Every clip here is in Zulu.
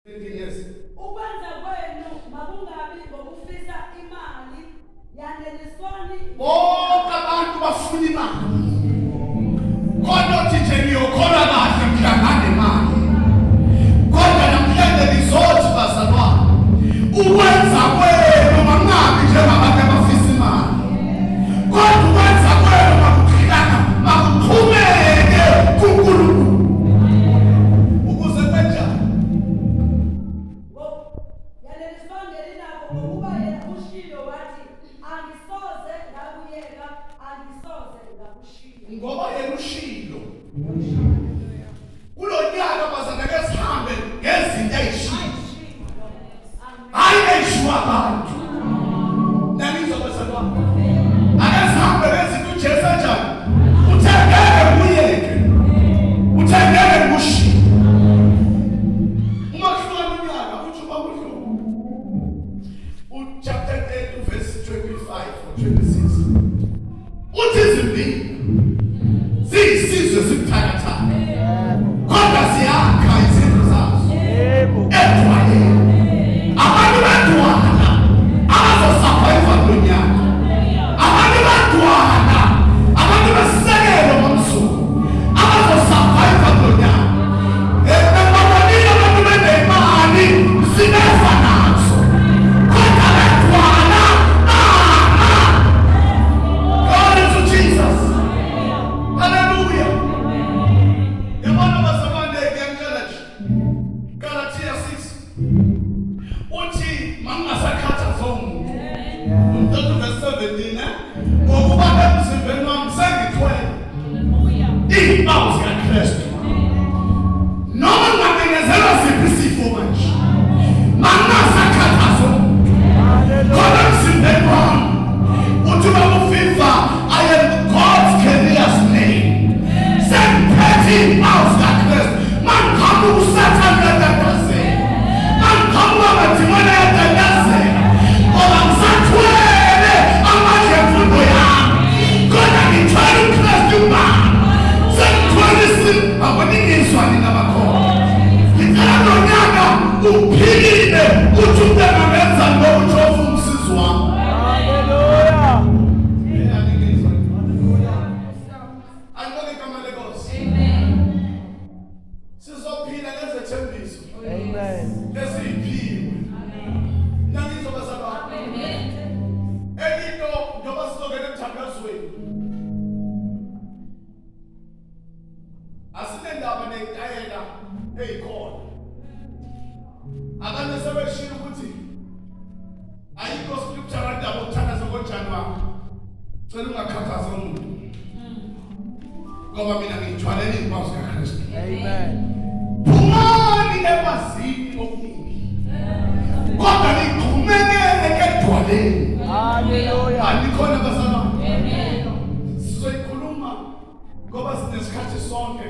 13 years. Ukwenza kwenu makungabi ngokufisa imali, yaneliswani. Bonke abantu bafuna imali. Kodwa uthi nje ngiyokholwa kahle mhlangane imali. Kodwa namhlanje ngizothi bazalwane, ukwenza kwenu makungabi njengabantu abafisa imali. Kodwa ukwenza kwenu makuqhilana, makuqhumeke kuNkulunkulu. Ukuze kwenjani? Yaleliswa ngelinakho ngokuba yena ushilo wathi, angisoze ngakuyeka, angisoze ngakushiya. Ngoba yena ushilo. Kulo nyaka bazalwane ke sihambe ngezinto eyishilo. Hayi eyishiwo abantu. Nangizwa bazalwane. Ake sihambe ngezinto uJesu anjani? Uthe ngeke kuyeke. Uthe ngeke kushiye. Uma kuhlukana unyaka uthi uba kuhluku. Uchapter 8 verse 25 or 26. Uthi izimbili ziyisizwe sibuthakathaka. Kodwa siyakha izindlu zazo. Edwaleni. Abantu bedwala abazosurvive kulo nyaka. Abantu bedwala, abantu besisekelo ngomzulu abazosurvive kulo nyaka. Bebabonile abantu benemali sibeza nazo. Kodwa bedwala bama. Glory to Jesus. Hallelujah. Yabona bazalwane ngiyangitshela nje. Galatia 6. Uthi mangingasakhathaza umuntu. Umthetho verse 17 eh? Ngokuba emzimbeni wami sengithwele izimpawu zikaKristu. Noma ngingamenyezelwa siphi isifo manje. Mangingasakhathaza umuntu. Khona emzimbeni wami. Uthi baba uFIFA I am God's carrier's name. Sengiphethe izimpawu zikaKristu. Mangiqhamuka uSathane uyatatazela. Mangiqhamuka amadimoni ayatatazela. Ngoba ngisathwele amandla emfundo yami. Kodwa ngithwele uKristu ubaba. Sengithwele isimba ningizwa nina bakhona. Ngicela lo nyaka uphilile uthi umntana ngenza ngoba uJehova umsizi wami. Hallelujah. Yena ningizwa. Alibonge igama lenkosi. Sizophila ngezethembiso Amen. lesiyiphiwe. Nangizwa bazalwane. Enye into njengoba sizongena emthandazweni. Asinendaba neyitayela eyikhona. Abantu sebeshilo ukuthi ayikho scripture ndaba ukuthandaza ngoJanuary. Cela ungakhathazi umuntu. Ngoba mina ngiyithwalela izimpawu zikaKristu. Amen. Phumani ekwazini okuningi. Kodwa nixhumekele edwaleni. Hallelujah. Anikhona bazalwane. Sizoyikhuluma ngoba sinesikhathi sonke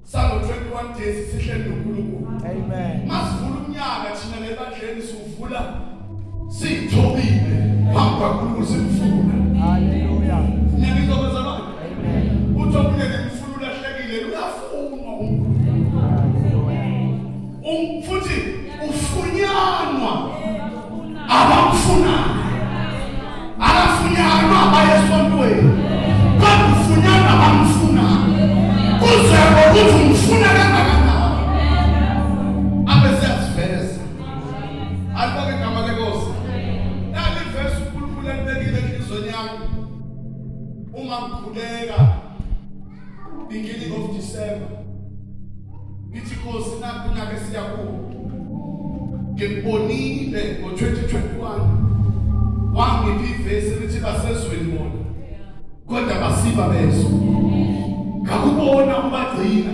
salo 21 days sihleli noNkulunkulu. Amen. Masivula umnyaka thina lebandleni siwuvula sithobile phambi kwaNkulunkulu simfuna. Hallelujah. Ngiyangizwa bazalwane. Amen. Uthi omunye ngimfuna ulahlekile uyafunwa uNkulunkulu. Futhi ufunyanwa abamfunayo. Akafunyanwa abayesontweni. Kodwa ufunyanwa abamfunayo. Kuze ngokuthi umfuna kangakanani. Abe siyaziveza. Alibonge igama lenkosi. Nali ivesi uNkulunkulu elibekile enhliziyweni yami. Uma ngikhuleka beginning of December. Ngithi Nkosi nakhu unyaka esiya kuwo. Ngikubonile ngo-2021 wangipha ivesi elithi basezweni bona kodwa basiba bezwe. Ngakubona ubagcina.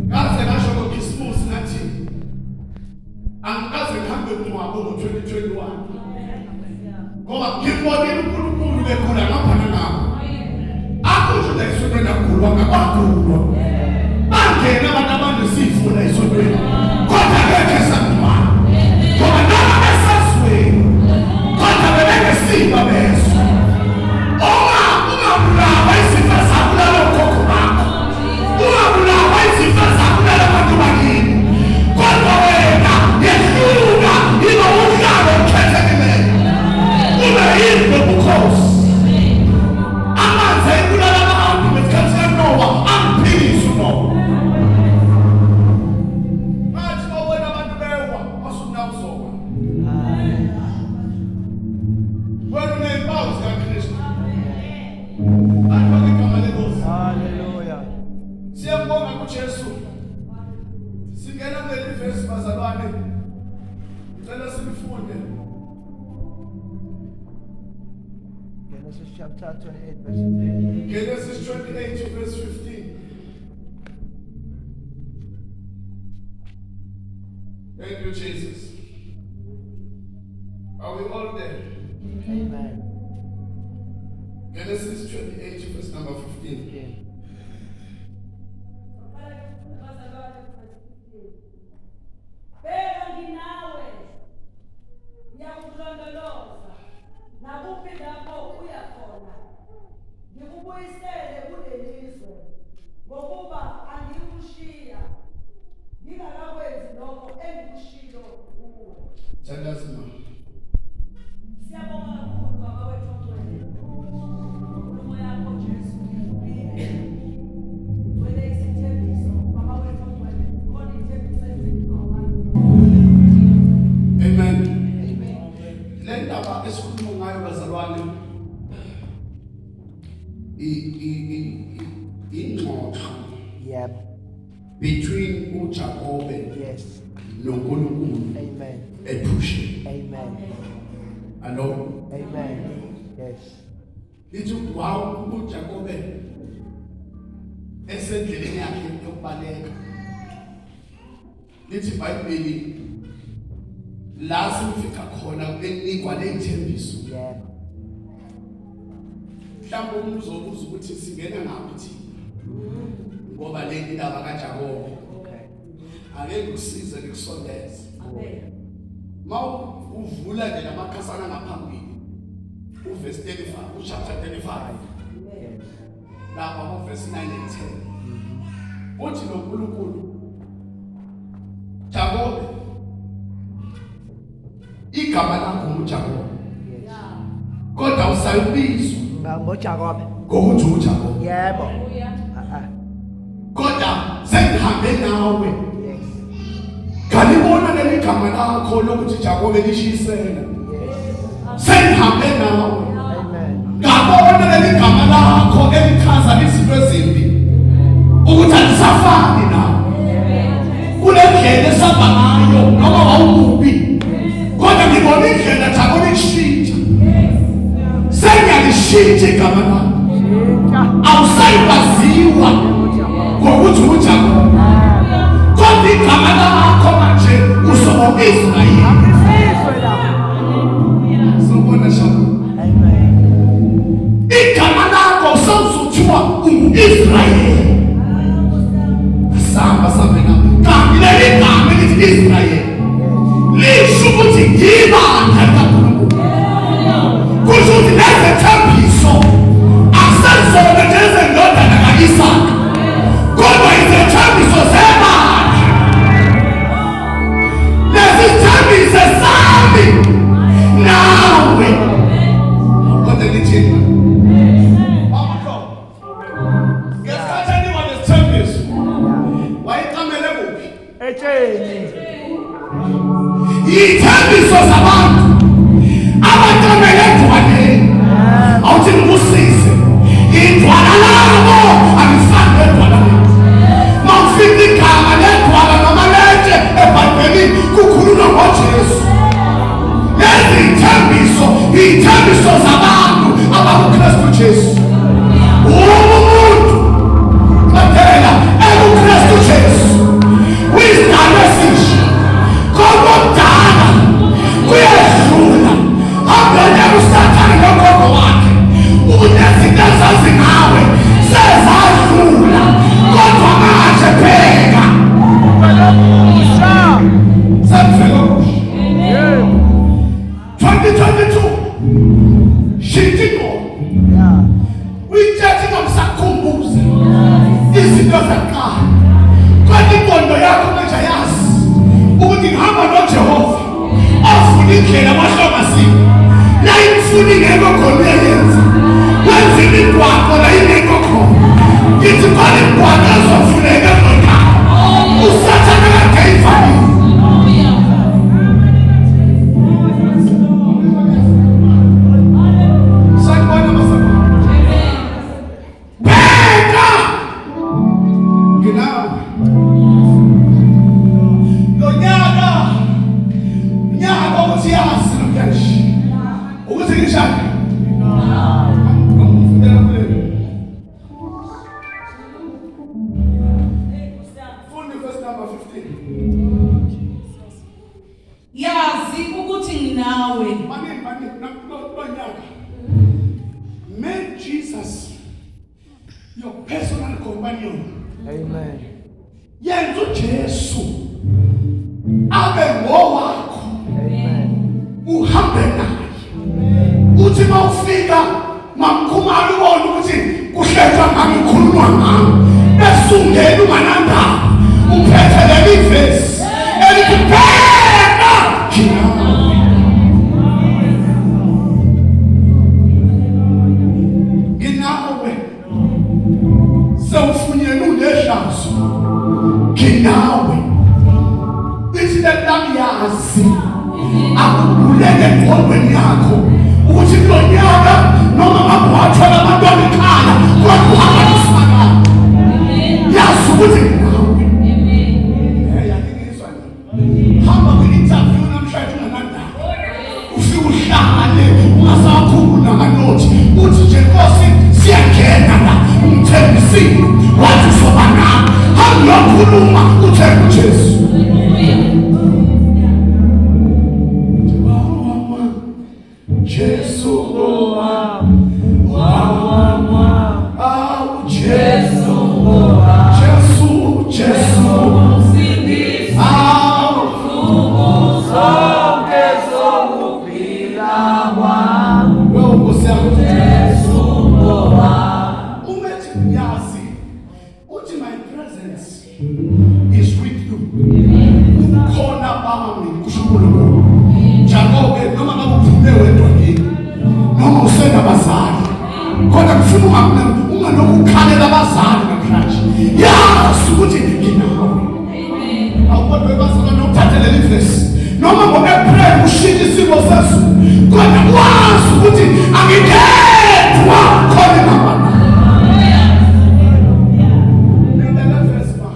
Ngaze ngasho ngoKhisimusi ngathi angikaze ngihambe mngcwabo ngo-2021 ngoba ngibonile uNkulunkulu bekhula ngapha nangapha. Akusho la esontweni agulwa ngabagulwa. Bangena abantu abanesifo la esontweni. Kodwa akekho esangcwaba. Ngoba noma besezweni kodwa bebengesiba bezwe. Uma ungabulawa izifo ezabulala okhokho bakho. Ungabulawa izifo ezabulala abantu bakini. Kodwa Leli bazalwane, ngicela silifunde. Genesis chapter 28 verse 15. Genesis 28 verse 15. Thank you, Jesus. Are we all there? Amen. Genesis 28 verse number 15. 15. Bazalwane, verse 15. Bheka nginawe, ngiyakulondoloza nakuphi lapho uya khona, ngikubuyisele kulelizwe, ngokuba angikushiya ngingakakwenzi lokho engikushilo kuwe. Thandaza, mama. Siyabonga kakhulu, Baba wethu ongcwele. Inkulumo yakho, Jesu, ipile. Ugcwele isithembiso, Baba wethu ongcwele. Khona ithembiso ezinikwa abantu. Amen. Le ndaba esikhuluma ngayo, bazalwane, ingxoxo between uJakobe noNkulunkulu Amen. ephusheni. Amen. Hello. Amen. Yes. Lithi wow, uJakobe esendleleni yakhe yokubaleka, lithi iBhayibheli la simfika khona enikwa lethembiso. Mhlawumbe umuntu uzobuza ukuthi singena ngaphi thina, ngoba le ndaba kaJakobe. Ake ngikusize, ngikusondeze. Amen. Ma uvula nje lamakhasana ngaphambili, uverse 35, uchapter 35, lapha kuverse 9 and 10, uthi lo nkulunkulu, "Jakobe, igama lakho nguJakobe, kodwa usayubizwa NgoJakobe. ngokuthi uJakobe, Yebo. Ah ah. kodwa sengihambe nawe, ngalibona leli gama lakho lokuthi Jakobe lishisela. Sengihambe nawe, Amen. ngabona leli gama lakho elichaza izinto ezimbi ukuthi alisafani nawe kule ndlela esihamba ngayo, noma wawumubi, kodwa ngibona indlela, Jakobe, ishintsha. Sengiyalishintsha igama lakho. Awusayikwaziwa ngokuthi uJakobe, kodwa igama lakho manje uzoba u-Israyeli." Akusizwe lapho. Sawubona, Shalom. Amen. Igama lakho sewuzothiwa ungu-Israyeli. Samba sambe na kanti leli gama elithi Israyeli lisho ukuthi ngibandla likaNkulunkulu. Kusho ukuthi lezethembiso akusezona nje ezendodana ka-Isaka, kodwa izethembiso zebandla. Lezi zithembiso sami nawe, kodwa lithini, Baba? Ngesikhathi enikwa lesithembiso, wayeqamele kuphi? Etsheni. Iy'thembiso zabantu abaqamele edwaleni. Awuthi ngikusize, idwala labo alifani nedwala lethu. Ma ufika igama ledwala noma letshe eBhayibhelini, kukhulunywa ngoJesu. Lezi iy'thembiso, iy'thembiso zabantu abakuKristu Jesu. Umuntu qedela ekuKristu Jesu uyisidalwa esisha, kodwa okudala kuyedlula. Hambeleka uSathane nogogo wakhe ukuthi izinto ezazingawe sezadlula, kodwa manje bheka, Usha. sekufika okusha. Yebo. 2022, shintsha ingqondo. Uyitshethe ingamsakukhumbuza izinto zakuqala, kodwa ingqondo yakho manje ayazi ukuthi ngihamba noJehova ofuna indlela amahlongasini la imfuna ingekho khona. Uyayenza, wenza imigwaqo la ingekho khona. Ngithi khona imigwaqo ezofuneka kulo uSathane kade eyivalile. Sanibona, bazalwane. Bheka nginawe. Lo nginawe. Maningi maningi nakulonyaka. Make Jesus your personal companion. Amen. Yenza uJesu abe ngowakho. Amen. Uhambe naye. Uthi mawufika mamkhumalo ubone ukuthi kuhletshwa ngami kukhulunywa ngami. Bese ungena unganandaba. Uphethe leli vesi elithi bheka nginawe. Nginawe. Sewufunyelwe unehlazo. Nginawe. Ithi lami yazi. Akubuleke engqondweni yakho ukuthi kulo nyaka noma ngabe wathola abantwana ekhaya kodwa uhamba nosibakala. Yazi ukuthi nginawe. Hey, angingizwa nje. Hamba kwi-interview namhlanje unganandaba. Ufike uhlale ungasakhuluma namanothi uthi nje Nkosi siyangena la ungithembisile wathi uzoba nami. Hamba uyokhuluma uthembe uJesu. Jesu owami, awu Jesu, Jesu, Jesu, awu wewe Nkosi yami. Uma ethi ngiyazi, uthi my presence is with you. Ubukhona bami kusho uNkulunkulu. Njalo-ke noma ngabe uphume wedwa yini, noma usenabazali, kodwa ngifuna ungalokhu ukhalela abazali namhlanje. Yazi ukuthi nginawe. Awukodwa ebazalwane uthathe leli vesi. Noma ngo-April kushintsha isimo sezulu, kodwa wazi ukuthi angingedwa khona engihamba nawe. Linda le vesi ma.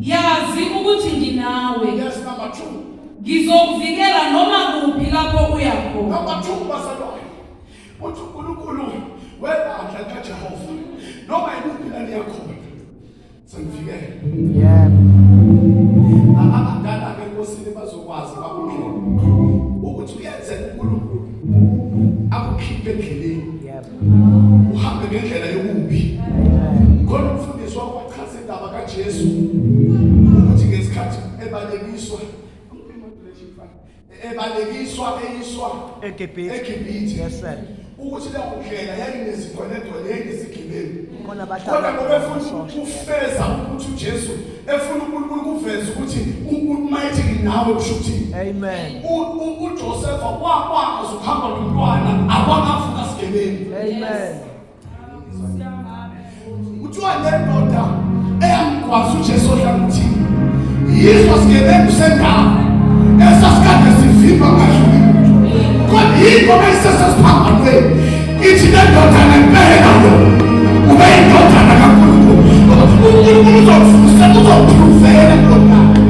Yazi ukuthi nginawe. Yes, number 2. Ngizokuvikela noma kuphi lapho uya khona. Number 2 bazalwane. Uthi uNkulunkulu webandla likaJehova noma ikuphi la niya khona. Sengifikele. Yebo. Abadala ke enkosini bazokwazi bakundlela ukuthi uyenzeka uNkulunkulu akukhiphe endleleni. Yebo. Uhambe ngendlela yobubi. Amen. Khona umfundisi wakho wachaza indaba kaJesu ukuthi ngesikhathi ebalekiswa ebalekiswa eyiswa eGibhithe. eGibhithe. Yes sir. Ukuthi leyo ndlela yayinezigwelegwele yayinesigebengu. Khona abahlala Kodwa ngoba efuna amasosha. ukufeza ukuthi uJesu efuna uNkulunkulu ukuveza ukuthi uma ethi nginawe kusho ukuthini. Amen. uJosepha wakwazi ukuhamba nomntwana akwangavuka sigebengu. Amen. Kuthiwa le ndoda eyamgwaza uJesu ohlangothini yiso sigebengu sendawo esasikade sivimba kungadluli lutho, kodwa yinto ebeyisesesiphambanweni. Ithi le ndoda ngempela lo ube yindodana kaNkulunkulu. uNkulunkulu uzokuvusa uzokupruvela kulo nyaka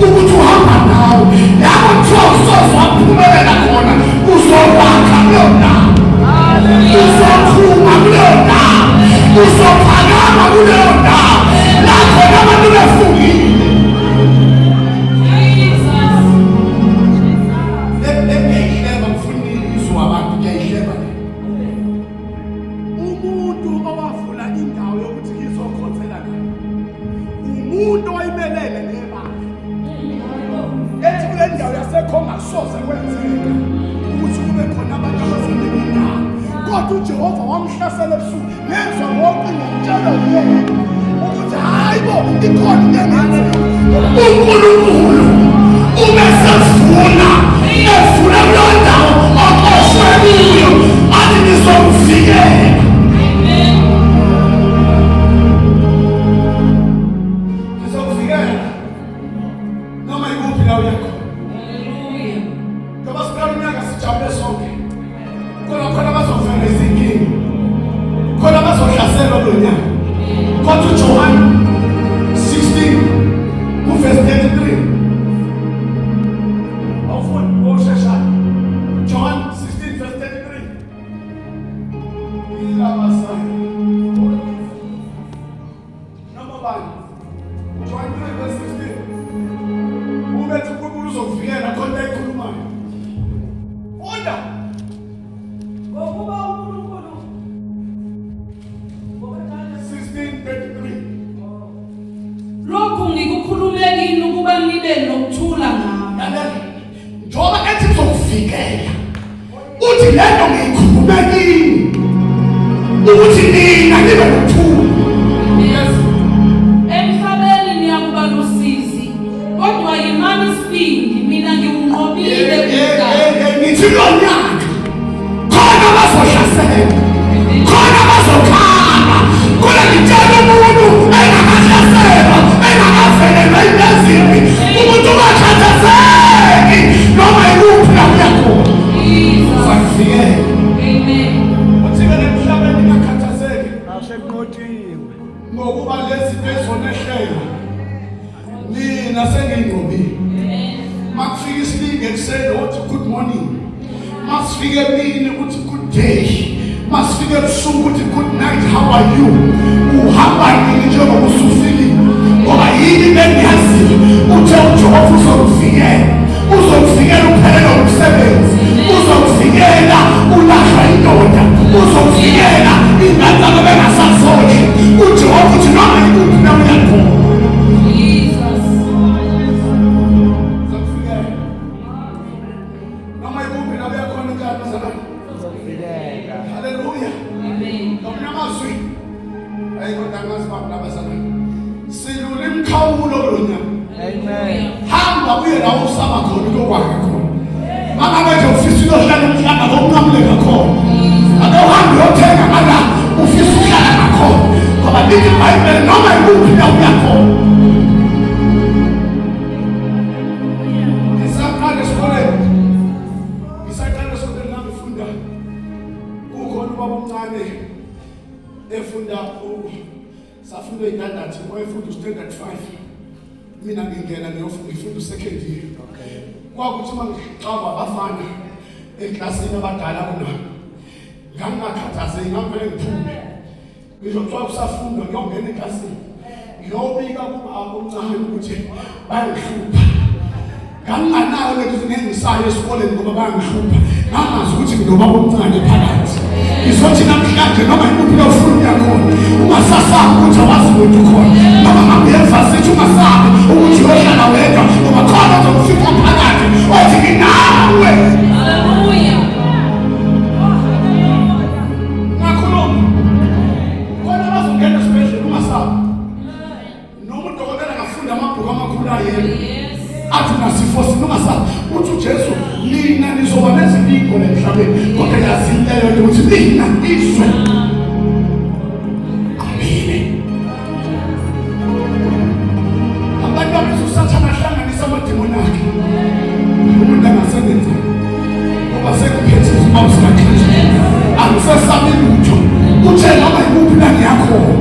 ukuthi uhamba nawe. Lapho kuthiwa usoze waphumelela khona, uzokwakha kuleyo ndawo, uzochuma kuleyo ndawo, uzophakama kuleyo ndawo la khona abantu befungile. Ngiyayihleba ngifuna izwa abantu, ngiyayihleba le. Umuntu owavula indawo yokuthi ngizokhonzela naye, umuntu owayimelele nebandla ethi kule ndawo yasekhonga akusoze kwenzeka ukuthi kube khona abantu abazonika indawo, kodwa uJehova wamhlasela ebusuku ngezwa ngocingo ngitshelwa uyena ukuthi hayi bo ikhona into engenzeka. uNkulunkulu uma sefuna evula kuleyo ndawo oxoshwe kuyo athi ngizokuvikela. Ngizokuvikela noma ikuphi la uya khona. Ngoba siqala unyaka sijabule sonke, kodwa khona bazovela izinkinga, khona bazohlaselwa kulo nyaka. Kodwa uJohane 16 uvesi 33, awufuni osheshayo. John 16 verse 33. Ilabasaya. Noma bani? John 3 verse 16. Ubethi uNkulunkulu uzokuvikela khona ekhulumayo. Funda. Ngokuba uNkulunkulu ngokuthanda 16:33. Lokhu ngikukhulume kini ukuba nibe nokuthula ngami. Lalela. Njengoba ethi ngizokuvikela. Uthi lento ngiyikhulume kini ukuthi nina nibe nokuthula. Yes. Emhlabeni niyakuba lusizi, kodwa yimani isibindi, mina ngiwunqobile umhlaba. Ngithi lo nyaka khona bazohlasela, khona bazokhala, khona ngitshela umuntu engakahlaselwa, engakavelelwa into ezimbi, umuntu ungakhathazeki noma ikuphi la uya khona. Jesus. Uzakuvikela. Amen. Uthi-ke nemhlabeni ngakhathazeki Asenqotshiwe. ngokuba lezi zinto ezonehlela nina sengiyinqobile. Makufika isilingi ekuseni uthi good morning, masifike emini uthi good day, masifike ebusuku uthi good night, how are you? Uhamba nini njengoba usufikile? Ngoba yini into engiyaziyo, uthe uJehova uzokuvikela, uzokuvikela uphelelwe umsebenzi, uzokuvikela ulahlwa indoda, uzokuvikela ingane zakho bengasazondli. UJehova uthi noma ikuphi la uya khona, Jesus. uzokuvikela noma ikuphi la uya khona. Njani bazalwane? Uzokuvikela. Haleluya. Amen. Ngamanye amazwi, hayi kodwa angazi baba labazalwane, silula imikhawulo kulo nyaka. Amen. Hamba uye la usaba khona, uyokwakha khona. Mangabe nje ufisa uyohlala emhlanga kokunqamuleka khona, ake uhambe uyothenga ngala ufisa ukuhlala ngakhona, ngoba lithi iBhayibheli noma ikuphi la uya khona. Ngisaqala esikoleni, ngisaqala esikoleni ngangifunda, kukhona ubaba omncane efunda safunda ey'ndandathi, wayefunda u-standard 5, mina ngingena ngiyofunda, ngifunda u-second year. Kwakuthi uma ngixakwa abafana eklasini abadala kunami, ngangingakhathazeki, ngangivele ngiphume, ngisho kuthiwa kusafundwa, ngiyongena eklasini ngiyobika kubaba omncane ukuthi bayangihlupha. Nganginganayo lento ukuthi ngeke ngisayo esikoleni ngoba bayangihlupha. Ngangazi ukuthi nginobaba omncane phakathi. Ngizothi namhlanje noma ikuphi la ufuna ukuya khona, ungasasabi ukuthi awazi muntu khona, noma ngabe uyevasithi, ungasabi ukuthi uyohlala wedwa, ngoba khona ozokufika phakathi othi nginawe. Hallelujah. Ngakhuluma khona bazongena esibhedlela, ungasabi noma udokotela angafunda amabhuku amakhulu ayena athi unasifo sini, ungasabi. Uthi uJesu nina nizoba nezilingo emhlabeni, kodwa yazi into eyodwa ukuthi nina izwe amine. Abantu babiza uSathane, ahlanganisa amadimoni akhe, umuntu angasebenza ngoba sekuphethe izimpawu zikaKristu, angisesabi lutho. Uthe noma ikuphi la ngiyakhona,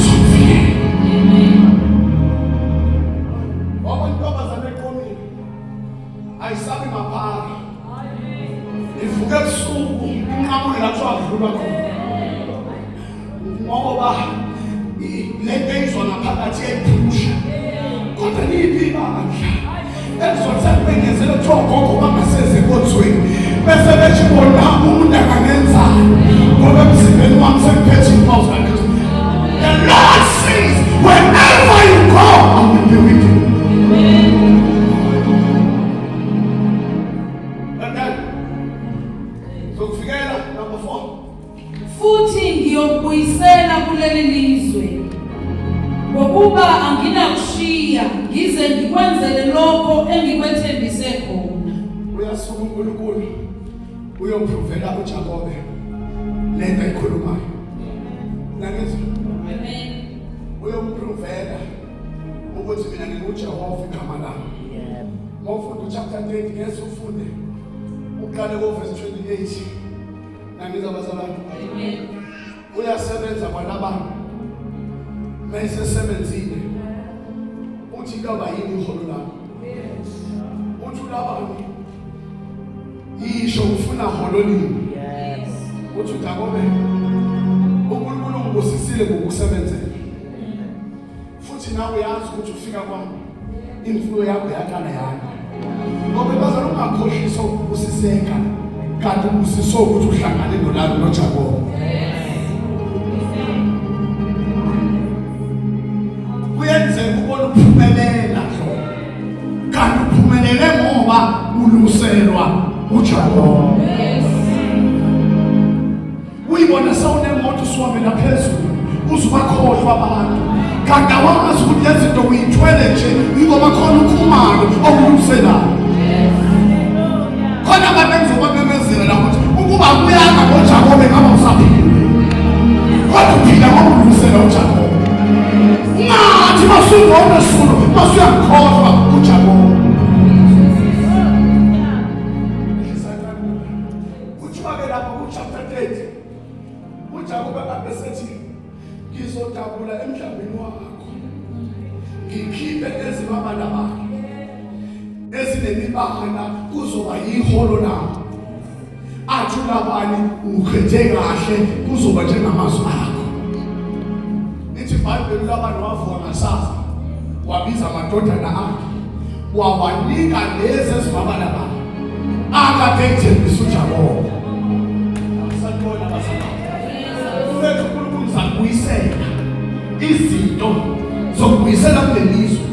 zokuvikela. Wabona intombazane eqomile, ayisabi maphara, ivuka ebusuku inqamule la kuthiwa kudlulwa khona, ngoba lento eyizwa ngaphakathi iyayiphusha. Kodwa liphi ibandla elizothi sekumenyezele kuthiwa ogogo bangaseze enkonzweni, bese bethi bona umuntu angangenzani ngoba emzimbeni wami sekuphethe iy'mpawu zikaKristu? The Lord says, wherever you go, I will be with you. And then zokuvikela number 4. Futhi ngiyokubuyisela kuleli lizwe, ngokuba anginakushiya ngize ngikwenzele lokho engikwethembise khona. Uyasuka uNkulunkulu uyoprovela uJakobe lento ayikhulumayo, nangizwa? Amen. Uyomprovela ukuthi mina nginguJehova igama lami. Mawufunda uchapter 30, ngeke ufunde uqale ko verse 28, nangizwa bazalwane? Amen. Uyasebenza kwalabani, mayesesebenzile uthi kaba yini iholo lami? Uthi uLabani, yisho ufuna holo lini? Uthi uJakobe, uNkulunkulu ungibusisile ngokusebenzela, futhi nawe uyazi ukuthi ufika kwami imfuyo yakho yaqala yanda. Ngoba bazalwane, ungakhohliswa ukubusiseka. Kanti ubusiswe ukuthi uhlangane noLabi noJakobe. Kuyenzeka ubona uphumelela hlo. Kanti uphumelele ngoba uluselwa uJakobe. Uyibona sewunemoto usuhambela phezulu uzubakhohlwa abantu kanti awazi ukuthi lezi zinto uyithwele nje yingoba khona ukhumalo okuluselayo khona abantu engizobamemezela la ukuthi ukuba kuyanga ngojakobe ngabe usaphila kodwa uphila ngoba ulusela ujakobe ungathi masungona sulu masuyakhohlwa ujakobe. Kuthiwa-ke lapho ku-chapter 30 uJakobe abesethi ngizodabula emhlambini wakho ngikhiphe ezimabalabala ezinemibala kuzoba yiholo lami. Athi uLabani ukhethe kahle kuzoba njengamazwi akho. Lithi iBhayibheli uLabani wavuka ngasasa wabiza amadodana akhe wawanika lezi ezimabalabala akade ethembisa uJakobe. Sanibona bazalwane. Ulethu uNkulunkulu uzakubuyisela izinto zokubuyisela kulelizwe.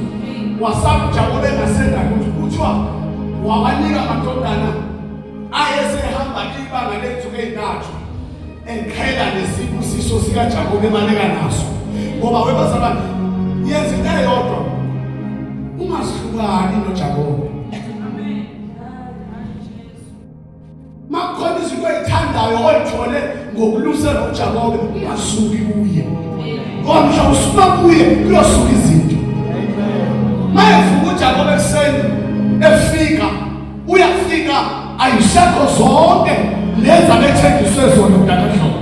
Wasaba uJakobe engasenda ukuthi kuthiwa wawanika amadodana ayesehamba ibanga ley'nsuku ey'ntathu eqhela nesibusiso sikaJakobe ebaleka naso ngoba webazalwane yenza into eyodwa ungazihlukani noJakobe. Makukhona izinto oyithandayo oyithole ngokulusela uJakobe ungasuki kuye ngoba mhla usuka kuye kuyosuka izinto. Mayevuka uJakobe ekuseni efika uyafika ayisekho zonke lezi abethenjiswe zona mntakadlomo.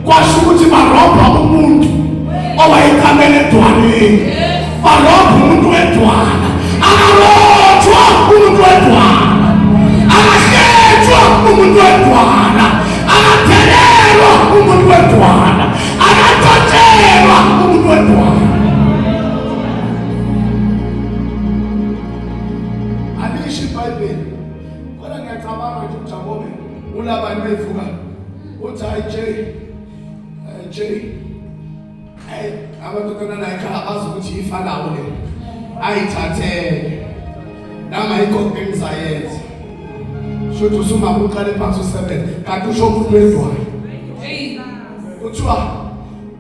Kwasho ukuthi barobha umuntu owayeqamele edwaleni, barobha umuntu wedwala. Akarotshwa umuntu wedwala, akahletshwa umuntu wedwala, akathelelwa umuntu wedwala, akathotshelwa umuntu wedwala. Alisho iBhayibheli kodwa ngiyacabanga nje uJakobe uLabani bevuka uthi hayi Jay, Jay, hey amadodana la ekhaya bazi ukuthi ifa lawo le ayithathele nami ayikho into engizayenza shuthi usumama uqale phansi usebenze kanti usho umuntu wedwayo. Kuthiwa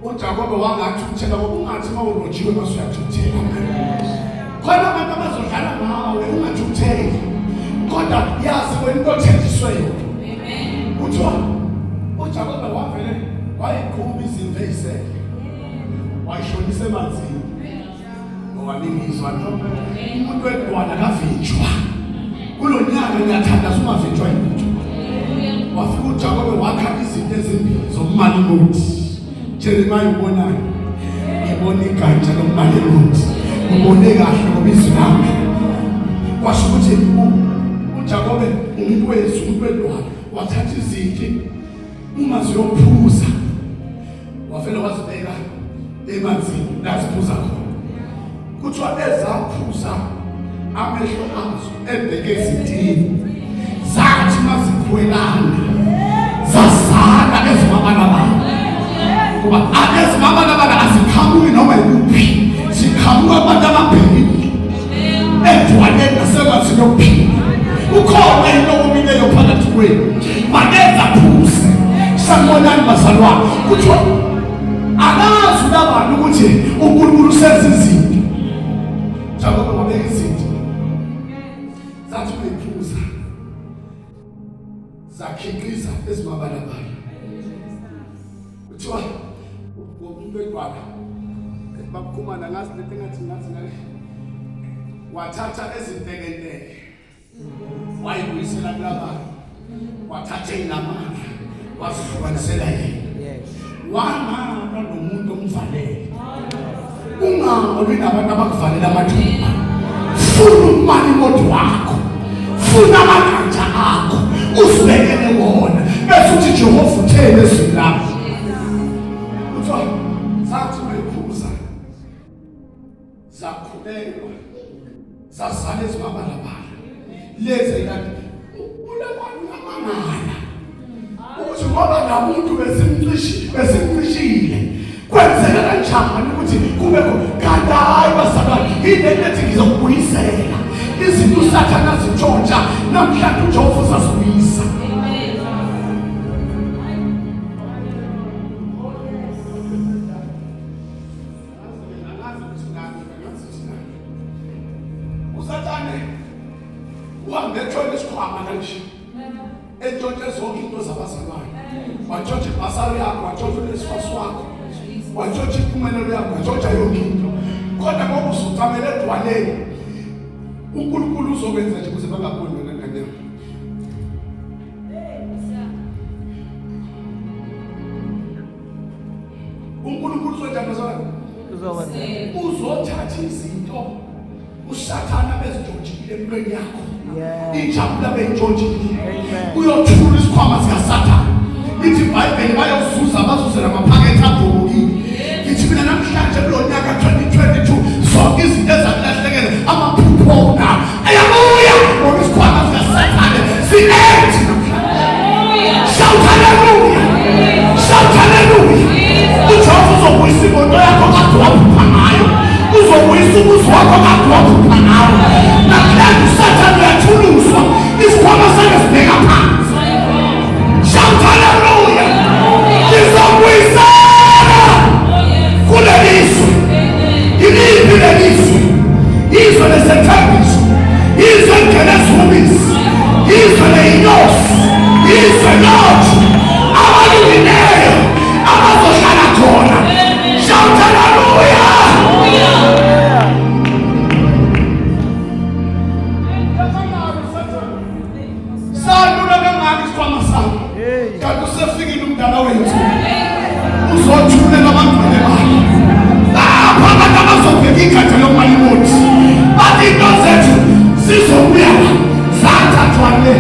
uJakobe wangathukuthela ngoba ungathi uma urojiwe mase uyathukuthela. Khona abantu abazodlala ngawe ungathukutheli kodwa yazi wena into othenjiswe yona. Kuthiwa uJakobe wavele wayiqhuba izimvu eyisele wayishonisa emanzini ngoba ningizwa no umuntu wedwana kavinjwa kulo nyaka ngiyathandaza ungavinjwa yilutho. Wafika uJakobe wakha izinto ezimbili zommalimuthi. Jeremiah ubonani? Ngibona igatsha lommalimuthi. Ubone kahle ngoba izwi lami. Kwasho ukuthi uJakobe umuntu wezwi, umuntu wedwala wathatha izinti uma ziyophuza wafela wazibeka emanzini laziphuza khona. Kuthiwa ezaphuza amehlo azo ebheke ezintini zathi mazikhwelana zazala ezimabalabala ngoba ezimabalabala aziqhamuki noma ikuphi ziqhamuka kubantu ababhekile edwaleni nasemanzini yokuphila. Ukhona into omileyo phakathi kwenu makenza phuse. Sanibonani bazalwane. Kuthiwa akazi uLabani ukuthi uNkulunkulu usenza izinto. Jakobe wabeka izinto zathi uyiphuza zakhiqiza ezimabalabala. Kuthiwa umuntu wedwala bakukhumana ngazi lento engathi ngathi ngale wathatha ezintekenteke wayibuyisela kulabani wathatha enamandla wazihlukanisela yena wangalwa nomuntu omvalele. Ungalwi nabantu abakuvalela amathuba. Funa umalimodi wakho, funa amaganja akho uzibekele wona bese uthi Jehova utheni ezwini lakho. Kuthiwa zathi mayiphuza zakhulelwa zazala ezimabalabala lezi kanti uLabani uyamangala. Kodwa umuntu besimcishi besimcishile. Kwenzeka kanjani ukuthi kube kanti hayi bazalwane yini ethi ngizokubuyisela izinto uSathane azintshontsha namhlanje uJehova uzazibuyisa. USathane uhambe ethwele isikhwama kanje entshontshe zonke into zabazalwane, wantshontsha ibhasari yakho, wantshontsha unesifasi wakho, wantshontsha impumelelo yakho, wantshontsha yonke into. Kodwa ngoba usucamele edwaleni, uNkulunkulu uzokwenza nje ukuze bangaboni wena ngane yami. uNkulunkulu uzonjani bazalwane? Uzothatha izinto uSathane abezintshontshiile empilweni yakho, injabulo abeyintshontshile, uyothula isikhwama sikaSathane. Lithi iBhayibheli bayozuza bazuze namaphakethe abhobokile. Ngithi mina namhlanje kulo nyaka 2022 zonke izinto ezakulahlekele amaphupho na ayabuya ngoba isikhwama sikaSathane si-empty namhlanje. Shout hallelujah! Shout hallelujah! UJehova uzobuyisa imoto yakho kade waphupha ngayo. Uzobuyisa umuzi wakho kade waphupha ngawo. Namhlanje uSathane uyathuluswa. Isikhwama sakhe sibheka phansi. Shout hallelujah! Ngizobuyisela kulelizwe. Yiliphi lelizwe? Izwe lesethembiso. Izwe eligeleza ubisi. Izwe leyinyosi. Izwe lothu. Abalungileyo abazohlala khona. Shout hallelujah! Salula kangaka isikhwama sami. Kanti usefikile umdala wethu. Uzothulela abangcwele bakhe. Lapha abantu abazobheka igada lomalimoti. Bathi into zethu zizobuya la. Zathathwa le.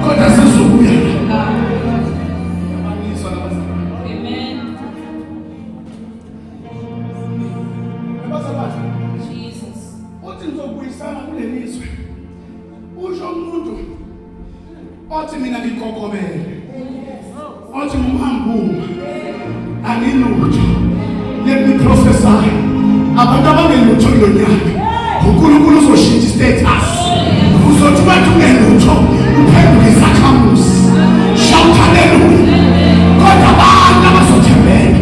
Kodwa zizobuya la. Ngiyabangizwa labazalwane. Amen. Abazalwane. Jesus. Uthi ngizokubuyisana kuleli zwe. Usho umuntu othi mina ngigogobele. Othi ngumhambuma. Angilutho. Let me prophesy. Abantu abangelutho kulo nyaka. uNkulunkulu uzoshintsha status. Uzothi bathi ungelutho uphenduke isakhamuzi. Shout hallelujah. Kodwa abantu abazothembeka.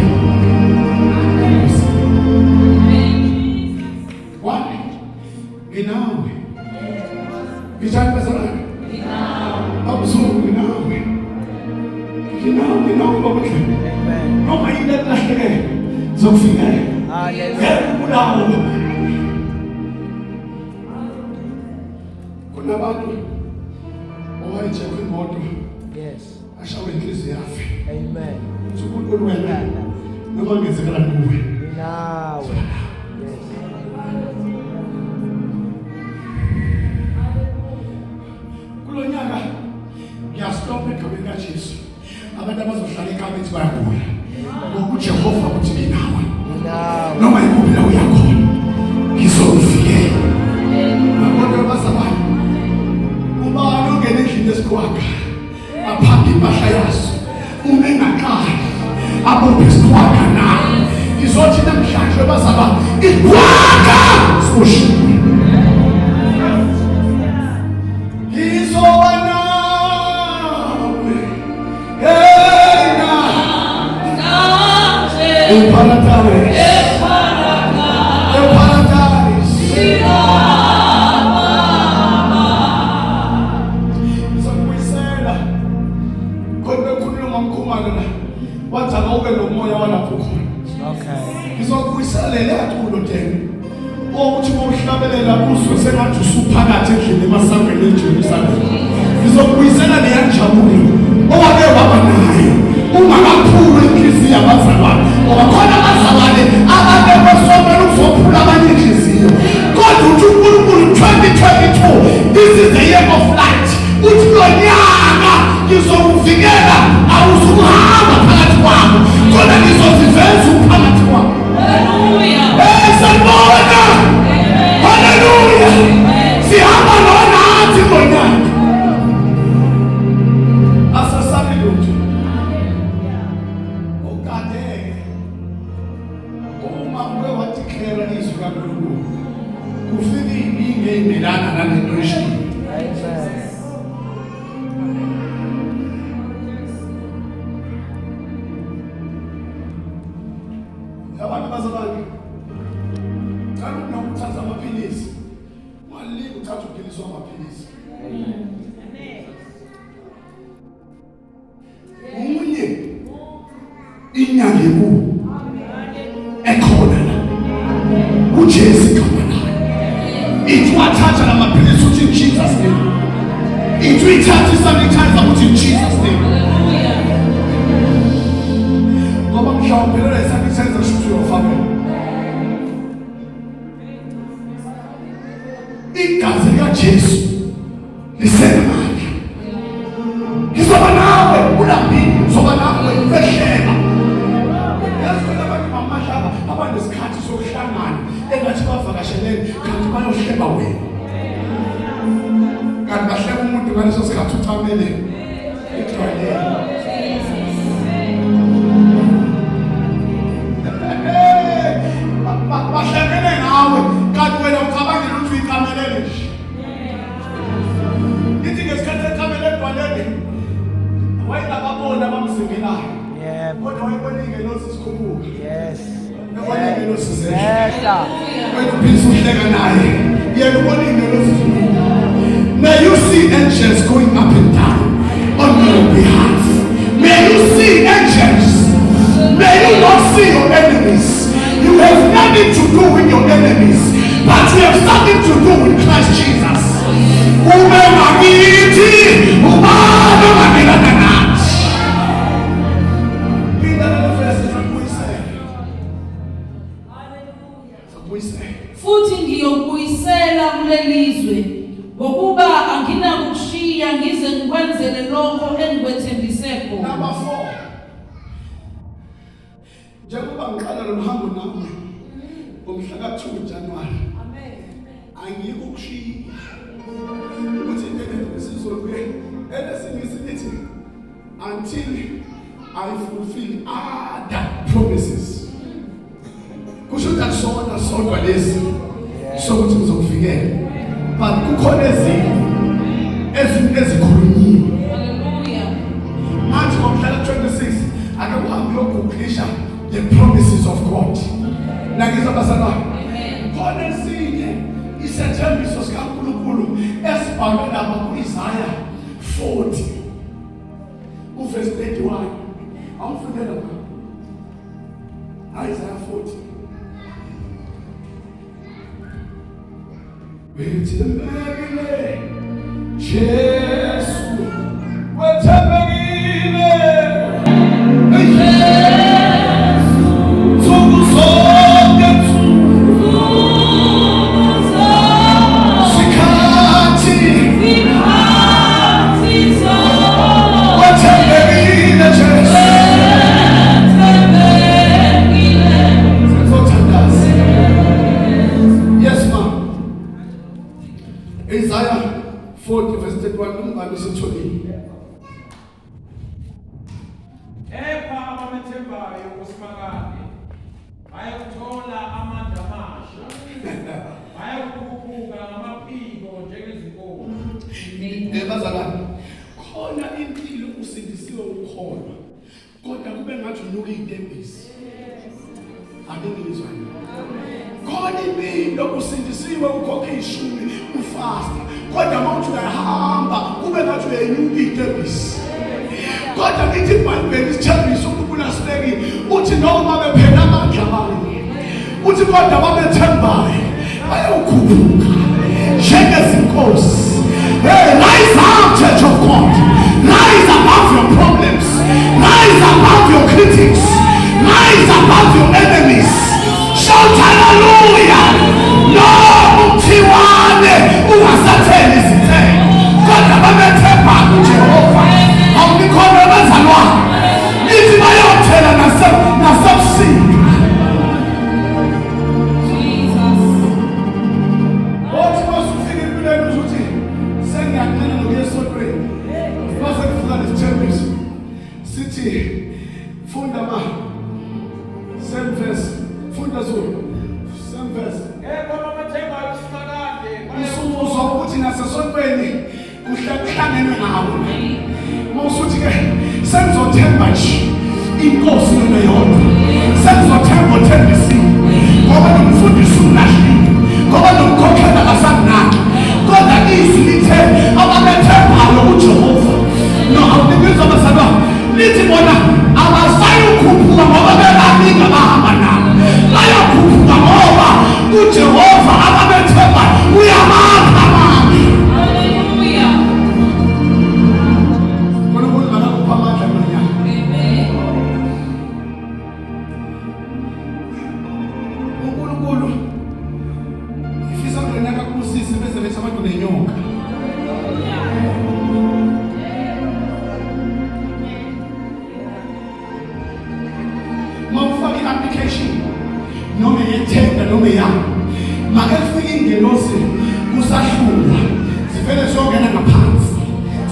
Why? Nginawe. Ngithanda bazalwane. Babuzulu nginawe. Nginawe, nginawe babudlela. Amen. Noma yini ekulahlekele zokufikela. Hallelujah. Ngeke ubulawe. Kunabantu owayejekwe imoto Yes. ashawe inhliziyo yafe. Amen. Uthi uNkulunkulu wena noma ngenzekala kuwe. Nginawe. Yes. Kulo nyaka ngiyastop egameni kaJesu. Abantu abazohlala ekamethi bayagula. Ngoba uJehova uthi nginawe. Nginawe. Noma ikuphi la uya khona ngizokuvikela. Kodwa bazalwane, ubani ongena endlini yesiqhwaga aphange impahla yaso uma engaqali abophe isiqhwaga na? Ngizothi namhlanje bazalwane, iqhwaga siboshiwe. Ngizoba nawe. Hey na. Eparadise. Eparadise. Ngizokubuyisela. Kodwa bekhuluma ngomkhumalo la. Wathi akawube nomoya walapho khona. Okay. Ngizokubuyisela leliya culo Deni. Ukuthi mawuhlabelela uzwe sengathi usuphakathi endlini emasangweni eJerusalema. Ngizokubuyisela leya njabulo owake waba nayo ungakaphulwa inhliziyo yabazalwane. Ngoba khona abazalwane ababekwe somela ukuzophula abanye inhliziyo. Kodwa uthi uNkulunkulu 2022 this is the year of light. Uthi kulo nyaka ngizokuvikela awuzukuhamba phakathi kwabo. Kodwa ngizoziveza uphakathi kwabo. Hallelujah. Hey sanibona. Hallelujah. Sihamba nonathi ngonyaka. Asasabi lutho. Iyavumelana nalento oyishilo. Amen. Abantu bazalwane, cela noma uthatha amaphilisi, ungalingi uthatha uphilisi wamaphilisi. Munye inyanga enkulu ekhona la, uJesu igama lakhe. Ithi wathatha lamaphilisi, uthi in Jesus name. Ithi uyithatha isanitizer, uthi in Jesus name. Ngoba mhlawumbe lelo isanitizer kusho ukuthi uyofa wena. Igazi likaJesu lisenamandla. Ngizoba nawe ulambile, ngizoba nawe behleba. Yazi khona abantu bamahlaba abanesikhathi sokuhlangana engathi bavakashelene, kanti bayohleba wena, kanti bahleba umuntu ngaleso sikhathi ucamele ejwayele. Bahlangene ngawe, kanti wena ucabangela ukuthi uyicamelele nje. Ithi ngesikhathi ecamele edwaleni wayengababoni abamzingelayo, kodwa wayebona iy'ngelosi zikhuphuka, ebona iy'ngelosi zehla. Yehla. Wena uphilisa uhleka naye, yena ubona iy'ngelosi zikhuphuka. May you see angels going up and down on your behalf. May you see angels. May you not see your enemies. You have nothing to do with your enemies, but you have something to do with Christ Jesus. Ube ngakithi, ubani ongamelana nathi? Phinda lelo verse, ngizakubuyisela. Ngizakubuyisela. Futhi ngiyokubuyisela kulelizwe, ngokuba anginakushiya ngize ngikwenzele lokho engikwethembise khona. Number 4. Njengoba ngiqala lo hambo nawe ngomhla ka-2 January, angikukushiya. Ukuthi isiZulu ke, elesingisi lithi until I fulfill other promises. Kusho ukuthi akusona sodwa lesi sokuthi ngizokuvikela, but kukhona ezinye ezikhulunyiwe. Hallelujah. Manje ngomhla ka-26 ake uhambe uyogooglisha the promises of God. Nangizwa bazalwane? Khona esinye isethembiso sikaNkulunkulu esibhalwe lapha ku-Isaya 40 uverse 31. Awufundela ma Isaiah 40. Wethembekile Jesu, wethembekile. Nsuku zonke, sikhathi, wethembekile Jesu. Sizothandaza. Yes, ma'am. Isaiah 40 verse 31, umbani sitholile. Kepha abamethembayo uSimakade bayakuthola amandla amasha, bayakukhuphuka ngamaphiko njengezinkozi. Eh bazalwane, khona impilo usindisiwe ukholwa, kodwa kube ngathi unuka izitembisi. Ake ngizwane. Khona impilo usindisiwe, ukhokhe ishumi, ufasta, kodwa mawuthi uyahamba kube ngathi uyayinuka izitembisi. Kodwa ngithi iBhayibheli isithembiso uNkulunkulu asibekile, uthi noma bephela amandla abanye, uthi kodwa babethembayo bayokhuphuka njengezinkosi. Hey, rise up, church of God. Rise above your problems, rise above your critics, rise above your enemies. Shout hallelujah. Noma umkhiwane ungasatheli izithelo, kodwa babethemba uJehova. Awunikhona bazalwane? Lithi bayothela nasebusika. Jesus. Thina sesontweni kuhlangenwe ngawo. Mawusuthi ke sengizothemba nje inkosi lona yodwa. Sengizothemba othembisiwe. Ngoba nomfundisi ulahlile. Ngoba nomkhokhela akasanginaki. Kodwa izwi lithe ababethembayo uJehova. No, awunibizwa bazalwane. Lithi bona abasayikhuphuka ngoba bebaningi abahamba nabo. Bayakhuphuka ngoba uJehova ababethemba uyabapha amandla. Hallelujah. uNkulunkulu makakupha amandla kulo nyaka. Amen. uNkulunkulu ngifisa kulo nyaka kubusise bese bethi abantu nenyoka. Mawufaka i-application noma yethenda noma eyami, make kufike ingelosi kusahlulwa zivele ziyongena ngaphansi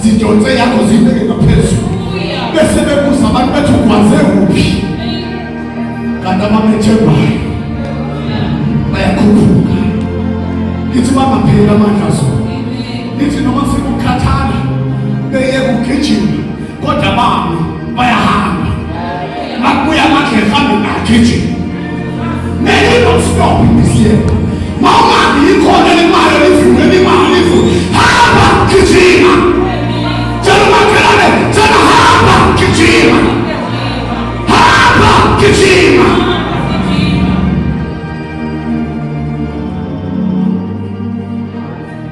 zidonse yakho ziyibeke ngaphezulu bese bebuza abantu bethi ugwaze kuphi kanti abamethembayo bayakhuphuka. Ngithi bangapheli amandla zona, ngithi noma sekukhathala beye kugijima kodwa bami bayahamba makubuya amandla ehambe nagijima. May you not stop in this year. Mawungabi ikhona limali livuke limali livuke, hamba gijima. Tshela umakhelwane, tshela hamba gijima, hamba gijima.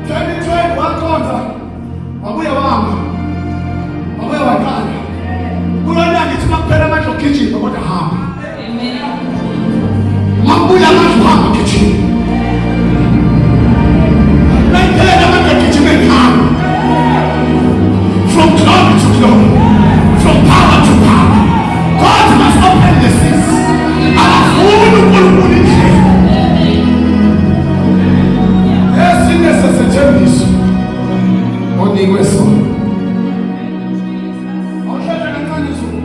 2020 wakhonza wabuye wahamba wabuye waqala kulo nyaka. Ithi makuphela amandla okugijima kodwa hamba, makubuya amandla uhamba gijima, mayiphelela amandla agijima hamba. From glory to glory, from power to power, God must open the seas. Akafuni uNkulunkulu indlela esinye sesethembiso onikwe sona. Awuhlala kancane Zulu,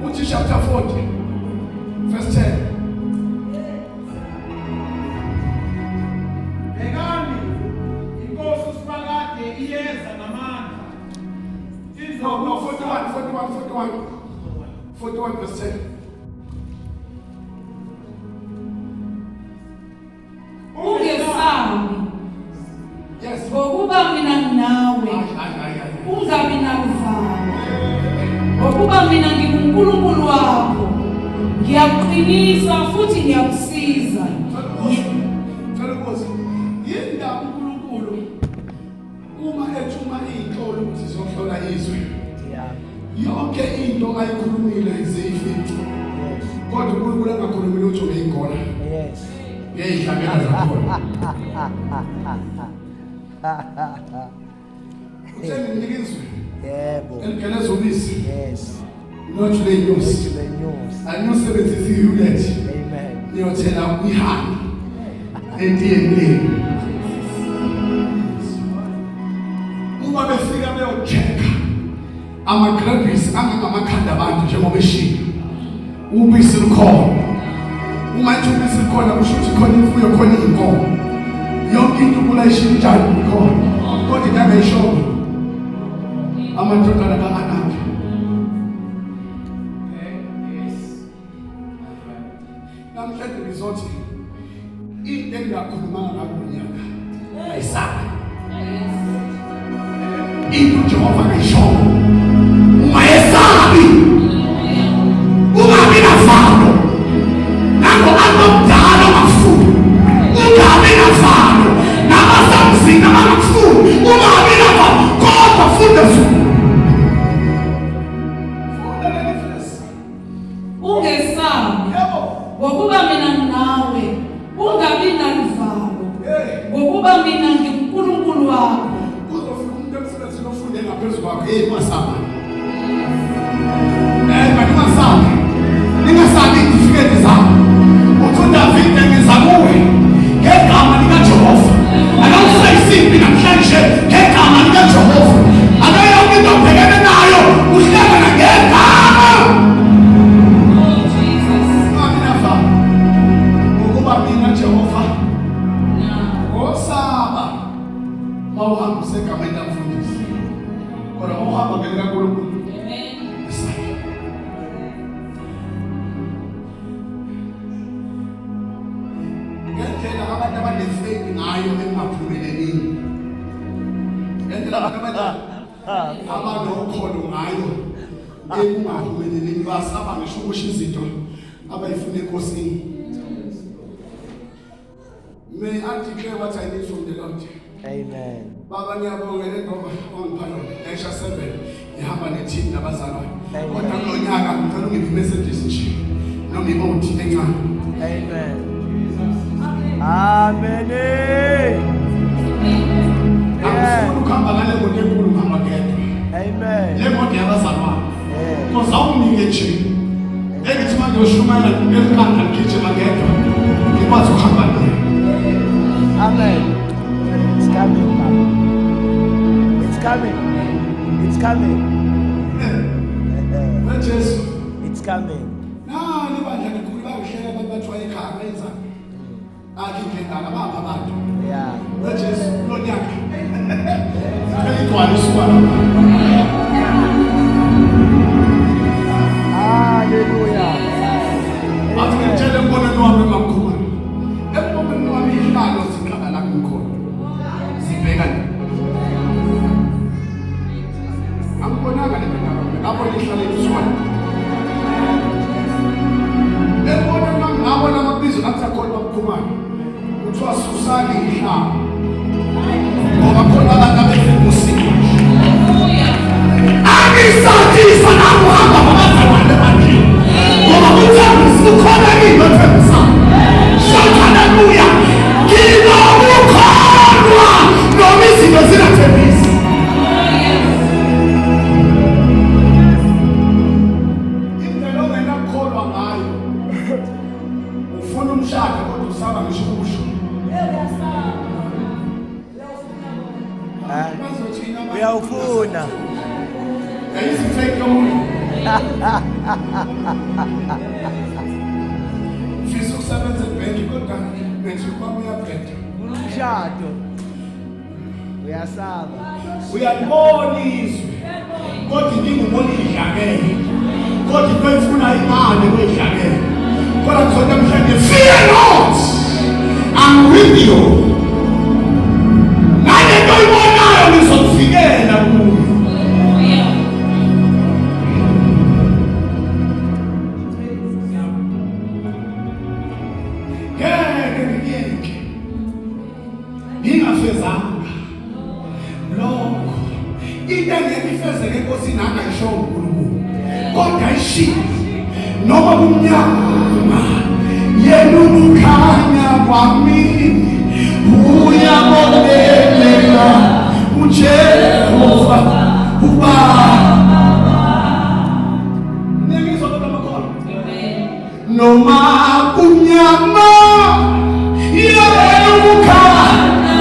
uthi chapter 40 verse 10. Bhekani, inkosi uSimakade iyeza ngamandla. No, 41, 41, 41, 41 verse 10. Ungesabi, Yes. ngokuba mina nginawe. Hayi, hayi, hayi, hayi. Ungabi naluvalo, ngokuba mina nginguNkulunkulu wakho. Ngiyakuqinisa futhi ngiyakusiza. Cela ukubuza, yini ndaba uNkulunkulu uma ethuma iy'nhlolo ukuthi zizohlola izwe, yonke into ayikhulumile ziyifice, kodwa uNkulunkulu engakhulumi lutho ngey'ngola ngey'hlangela zakhona? Uthe nginika izwe eligeleza ubisi noju ley'nyosi. The news. Aniyosebenzisa i-Hulett, Amen. niyothela kwihani entiyeni lenu. Uma befika beyo-check-a amagrabis angangamakhanda abantu njengoba eshilo, ubisi lukhona. Uma ethi ubisi lukhona, kusho ukuthi khona imfuyo, khona iy'nkomo, yonke into kulayishilo njalo ikhona, kodwa into angayishongo amadodana ka-Anaki. Namhlanje ngizothi into engingakhulumanga ngayo kulo nyaka ayisabi. Into uJehova angayishongo ungayesabi, ungabi navalo. Nango anomdala ongakufuni, ungabi navalo, nabasemzini abangakufuni, ungabi navalo, kodwa funda Zulu, funda leli verse. Ungesabi, Yebo. Ngokuba mina nginawe. Ungabi naluvalo, ngokuba mina nginguNkulunkulu wakho. Kuzofika umuntu emsebenzini ofunde ngaphezu kwakho. Hey, ungasabi. Bantu, ungasabi, ningasabi iy'tifiketi zakho. Uthi uDavide, ngiza kuwe ngegama likaJehova. Akawusayisiphi namhlanje ngegama likaJehova. Ake yonke into obhekene nayo uhlangana ngegama. Oh Jesus. Ungabi navalo, ngokuba mina Jehova Now. ngosaba. Mawuhamba uhamba usegameni lamfundisi kodwa uma uhamba ngelikaNkulunkulu esakhe. Ngendlela abantu abanefaith ngayo engaphumelelini, ngendlela abantu abanokholo ngayo ekungaphumelelini, basaba ngisho ukusho izinto abayifuna enkosini. May I declare what I need from the Lord. Amen. Baba, ngiyabonga le ngoma ongipha yona. Esha 7 ihamba ne-team nabazalwane. Amen. Kodwa kulo nyaka ngicela ungiphe messages nje noma i-OT encane. Amen. Amen. Angifuni ukuhamba ngale moto enkulu, ngihamba ngedwa. Amen. Le moto yabazalwane. Yeah. Because awunginike nje. Engithi uma ngiyoshumayela ngelikanda ngigijima ngedwa. Ngikwazi ukuhamba naye. Amen. It's coming, Papa. It's coming. It's coming. Jesu. It's coming. Nani bandla likhulu bangihleka abantu bathiwa ekhaya benzani? Akhe indlela bapha abantu. Yeah. WeJesu kulo nyaka. Sicela igcwale usuku lapha. Hallelujah. Athi ngitshele embonweni wami emakhulu. Embonweni wami ihlalo ziqala la ngikhona. Sibheka nje. Angibonanga le ndaba mina, ngabona ihlalo eliswana. Embonweni wami ngabona amabizo athi akhona babukhumana. Kuthiwa susani ihlalo. Ngoba khona abantu abefuna. Angisathisa nakuhamba ngabazalwane ebandleni. Ngoba kuthembisa ukhona kimi othembisayo. Shout hallelujah. Nginokukholwa noma izinto zingathembisi. Indlela ongenakukholwa ngayo. Ufuna umshado kodwa usaba ngisho ukusho. Eh? Bazothina abantu? Uyawufuna. Yayizifake yomuntu. Ufisa ukusebenza ebhenki kodwa ngithi kwami uyabheda. Umshado. Uyasaba. Uyalibona izwe. Kodwa inkinga ubona idlakele. Kodwa into oyifuna imali kuyidlakele. Kodwa kuzothi namhlanje, fear not. I'm with you. Ngale nto oyibonayo ngizokuvikela kuyo. Ngeke ngiyeke ngingafezanga lokho. Into engeke ifezeke enkosini angayisho uNkulunkulu, kodwa ishiye noma kumnyama, yena ukukhanya kwami, uyabonelela uJehova ubaba. Niyangizwa kodwa makholwa? Noma kumnyama, yena ukukhanya,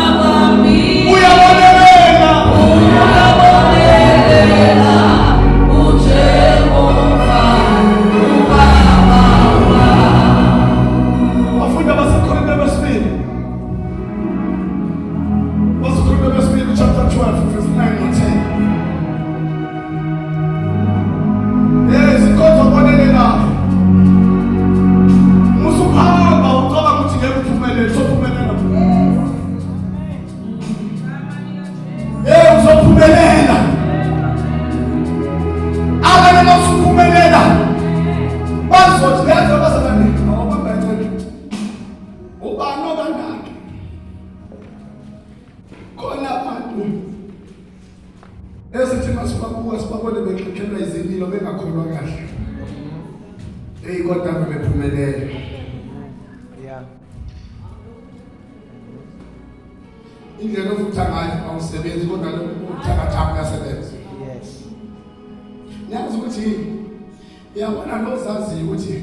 uyabonelela. Uyabonelela uJehova ubaba. Bafunda baseKorinte besibili, baseKorinte besibili chapter 12 verse 9 no 10. Yes, inkonzo obonelelayo. Musukuhamba ucabanga ukuthi ngeke uphumelele, sophumelela. Eh, uzophumelela. Abanye basuphumelela bazothi yazi abazalwane awabamba incwadi ubani okangaka. Khona abantu esithi masibabuka sibabone bexexelwa izililo, bengakholwa kahle. Eyi, kodwa bephumelela. Indlela ofutha ngayo awusebenzi, kodwa lo uthakathaka uyasebenza. Niyazi ukuthi uyabona lo zaziyo ukuthi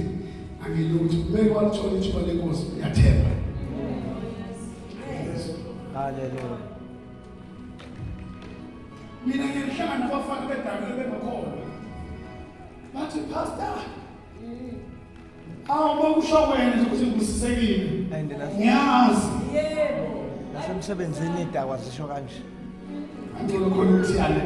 angilutho, kumele walithola ithuba lenkosi, uyathemba. Hallelujah. Mina ngihlangana nabafana bedakile bengakholwa, bathi, "Pastor, awu, makusho wena nje ukuthi ngibusisekile." And Ngiyazi. nasemsebenzini idakwa zisho kanje. Angicela khona ukuthi yale.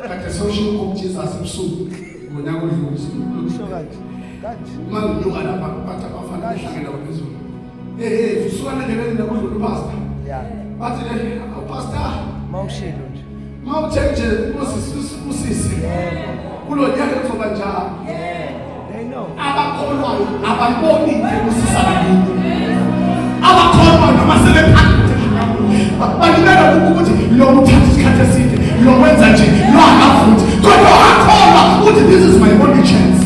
Kade sosho uJesus ebusuku ngonyaka odlule. Usho kanje. Kanje. Uma nginyuka lapha bathi abafana behlangene lapha phezulu. Hey hey, suka endleleni la kudlula upastor. Yeah. Bathi le pastor, Mawushilo nje. mawuthe nje usisi usisi. Kulo nyaka kuzoba njalo. They know. Abakholwayo abayiboni into ebusisana kubo. Abakholwayo noma sebephakathi balibela ukuthi lo uthatha isikhathi eside, lo wenza nje, lo akavuthi. Kodwa akholwa uthi this is my only chance.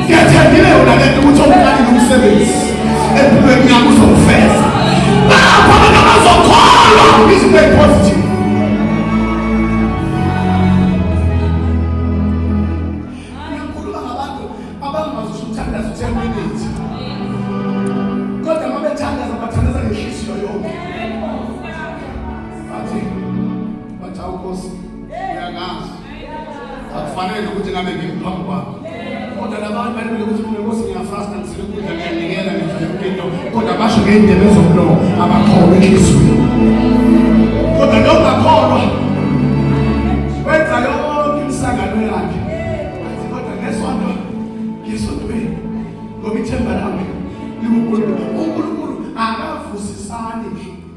Ngiyethembile yona lento ukuthi owuqalile umsebenzi empilweni yami uzowufeza. Bapha abantu abazokholwa izinto ezipositive. Ngikhuluma ngabantu abangazi ukuthi umthandazo 10 minutes. Kodwa uma bethandaza bathandaza ngenhliziyo yonke. Bathi bathi awu Nkosi uyangazi. Akufanele ukuthi ngabe ngiphambi kwakho. Kodwa labantu balibele ukuthi mina Nkosi ngiyafasta ngizile ukudla ngiyanikela ngenza yonke into. Kodwa basho ngey'ndebe zomlomo abakholwa enhliziyweni. Kodwa lo ungakholwa wenza yonke imisangano yakhe. Athi kodwa ngesonto ngisontweni ngoba ithemba lami likuNkulunkulu. uNkulunkulu akavusisani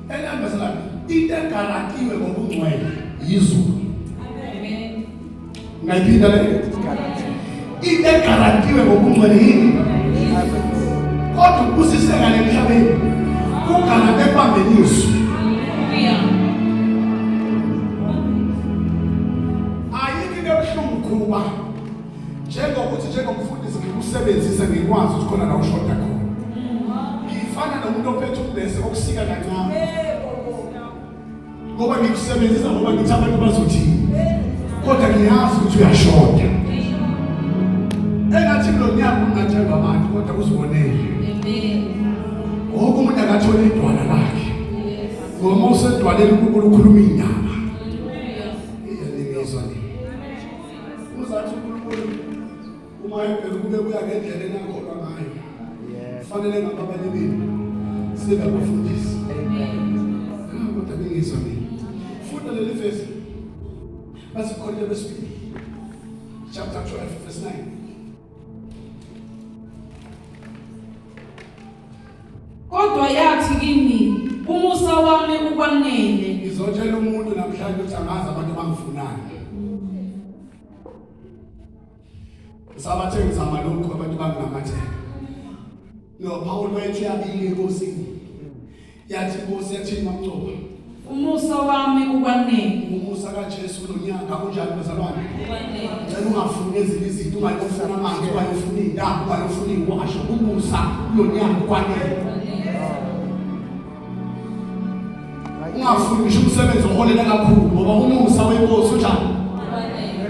elambazalwane into egarantiwe ngobungcwele yizulu. Ngayiphinda le into egarantiwe ngobungcwele yini? Kodwa ukubusiseka lemhlabeni kugarante ekubambeni izwi. Ayikho into ebuhlungu khuba njengokuthi njengomfundisi ngikusebenzise ngikwazi ukuthi khona la ushoda khona. Ngifana nomuntu ophethe umbese okusika kancane. Ngoba ngikusebenzisa ngoba ngithi abantu bazothini. Kodwa ngiyazi ukuthi uyashoda. Engathi kulo nyaka ungatshelwa abantu kodwa uzibonele. Wonke umuntu akathola idwala lakhe. Ngoba uma usedwaleni uNkulunkulu ukhuluma indaba. Iyalingizwa le. Uzathi uNkulunkulu uma ebheka kube kuya ngendlela enakholwa ngayo. Yes. Kufanele ngabe abanye benu sibe abafundisi. Ah, kodwa ningizwa mina. Funda leli vesi. Basekorinte besibili. Chapter 12 verse 9. Kodwa yathi kimi, umusa wami ukwanele. Ngizotshela umuntu namhlanje ukuthi angazi abantu abangifunani. Sabathe ngizama lokhu abantu banginamathela. No Paul wethu yabika enkosini. Yathi inkosi yathi mamcoba. Umusa wami ukwanele. Umusa kaJesu kulonyaka unjani bazalwane? Ukwanele. Ngicela ungafuni ezinye izinto, ungayofuna amanzi, ungayofuna iy'ntambo, ungayofuna iy'washo. Umusa kulonyaka ukwanele. Ungafuni ngisho umsebenzi oholela kakhulu ngoba umusa wenkosi unjani?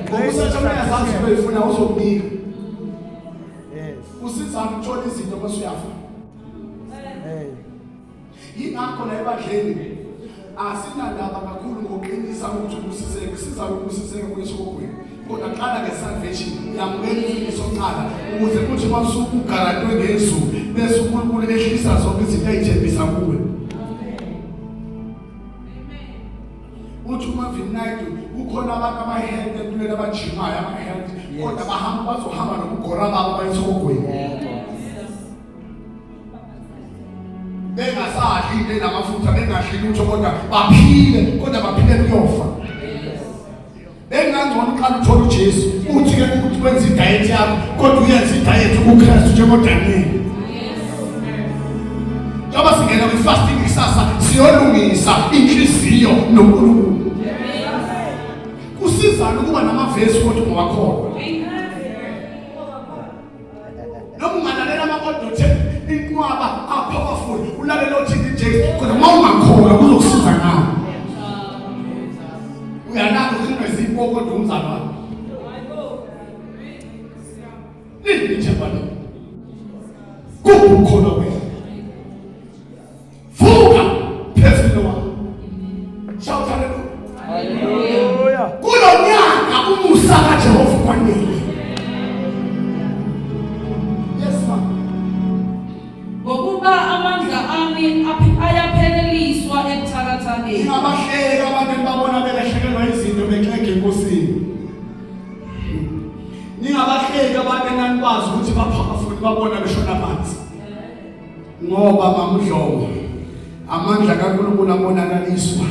Ngoba usathane uyazazi into oyifuna uzokunika. Yes. Usizana ukuthola izinto bese uyafa. Hey. Yingakho la ebandleni asinandaba kakhulu ngokuqinisa ukuthi ubusiseke, siza ukubusiseka kwesihogweni. Kodwa qala ngesalvation, yamukela insindiso kuqala ukuze kuthi uma usugarantwe ngezulu bese uNkulunkulu ehlisa zonke izinto ayithembisa kuwe. Uthi uMarvin Naidu kukhona abantu abahealth empilweni abajimayo ama-health kodwa bahamba bazohamba nobugora babo bayisihogweni. Bengasadli into enamafutha bengadli lutho kodwa baphile kodwa baphile kuyofa. Bengangcono uqala uthole uJesu uthi ke ukuthi wenza idiet yakho kodwa uyenza idiet kuKristu njengoDaniel. Njengoba singena kwi-fasting kusasa siyolungisa inhliziyo noNkulunkulu. Kusizana ukuba namavesi kodwa ungawakholwa. Noma ungalalela ama-audio tape inqwaba a-powerful ulalele o-TD Jakes kodwa uma ungakholwa kuzokusiza ngani? Uyalala uzinto ezipho kodwa umzalwane. Lini ithemba leli? Kuphi ukukholwa kwenu? Vuka phefumulo wami. Shout hallelujah. Hallelujah. Kulo nyaka umusa kaJehova kwanele. Yes ma'am. Ngokuba amandla ami ayapheleliswa ebuthakathakeni. Ningabahleki abantu enibabona Ngoba mamdlomo amandla kaNkulunkulu abonakaliswa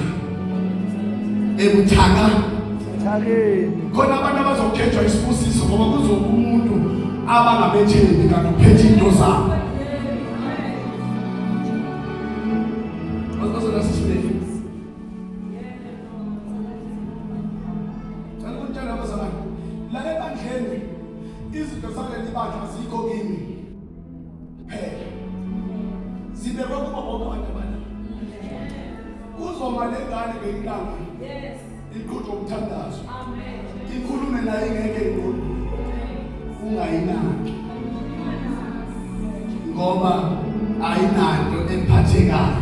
ebuthaka Thakeni. Khona abantu abazokhethwa isibusiso ngoba kuzoba umuntu abangabethembi kanti uphethe into zabo. Cela ukutshela abazalwane la ebandleni izinto zaleli bandla azikho kimi phela zibekwe kubo bonke abantu abala kuzoma le ngane ngenyanga iqhutshwa umthandazo ikhulume naye ingeke ingqondo ungayinaki ngoba ayinanto ephathekayo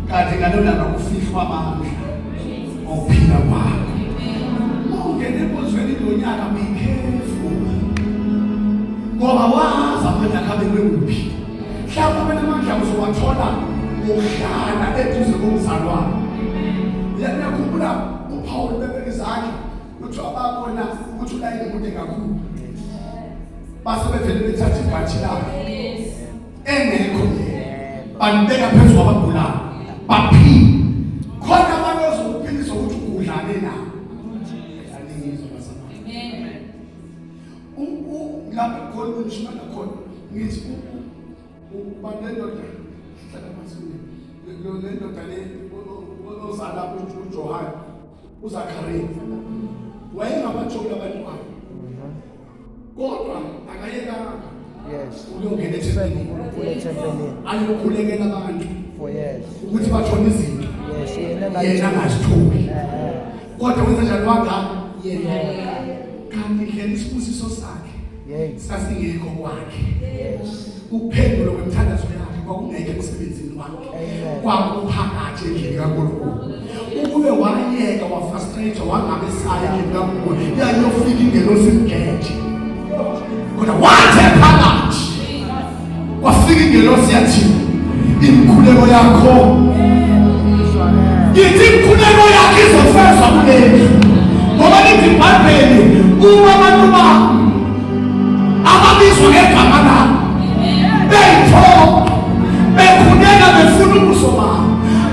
kanti ngalolanga kufihlwa amandla okuphila kwakho. Ungene enkonzweni lonyaka be careful ngoba wazi amandla akho abekwe kuphi. Mhlawumbe amanye amandla uzowathola ngokuhlala eduze komzalwane. Uyakhumbula uPaul bebeka izandla kuthiwa babona ukuthi ulayini mude kakhulu base bevele bethatha ibhathi lakhe engekho yena balibeka phezu kwabagulayo baphile khona abantu ozokuphilisa ukuthi ugudlane nabo aningizwa bazalwane lapho khona ngishumayela khona ngithi uba nendoda hlala phansi le ndoda le ozala uJohane uZakhariya wayengabatholi abantwana kodwa akayekanga Yes. ukuyongena ethempelini uNkulunkulu ethempelini. ayokhulekela abantu For years. ukuthi bathole izinto Yes, yena yena angazitholi kodwa wenza njani wanga yena kanti indlela isibusiso sakhe Yes. sasingekho kwakhe Yes. ukuphendula kwemthandazo yakhe kwakungekho emsebenzini wakhe Amen. kwakuphakathi endlini kaNkulunkulu ukube wayeka wafrustrate wangabe saya endlini kaNkulunkulu yayiyofika ingelosi imgeje kodwa wathe phakathi kwafika ingelosi yathi imikhuleko yakho ithi imikhuleko yakho izofezwa kulendlu ngoba lithi ibhayibheli uma abantu ba ababizwa ngegama lami beyithoba bekhuleka befuna ubuso bami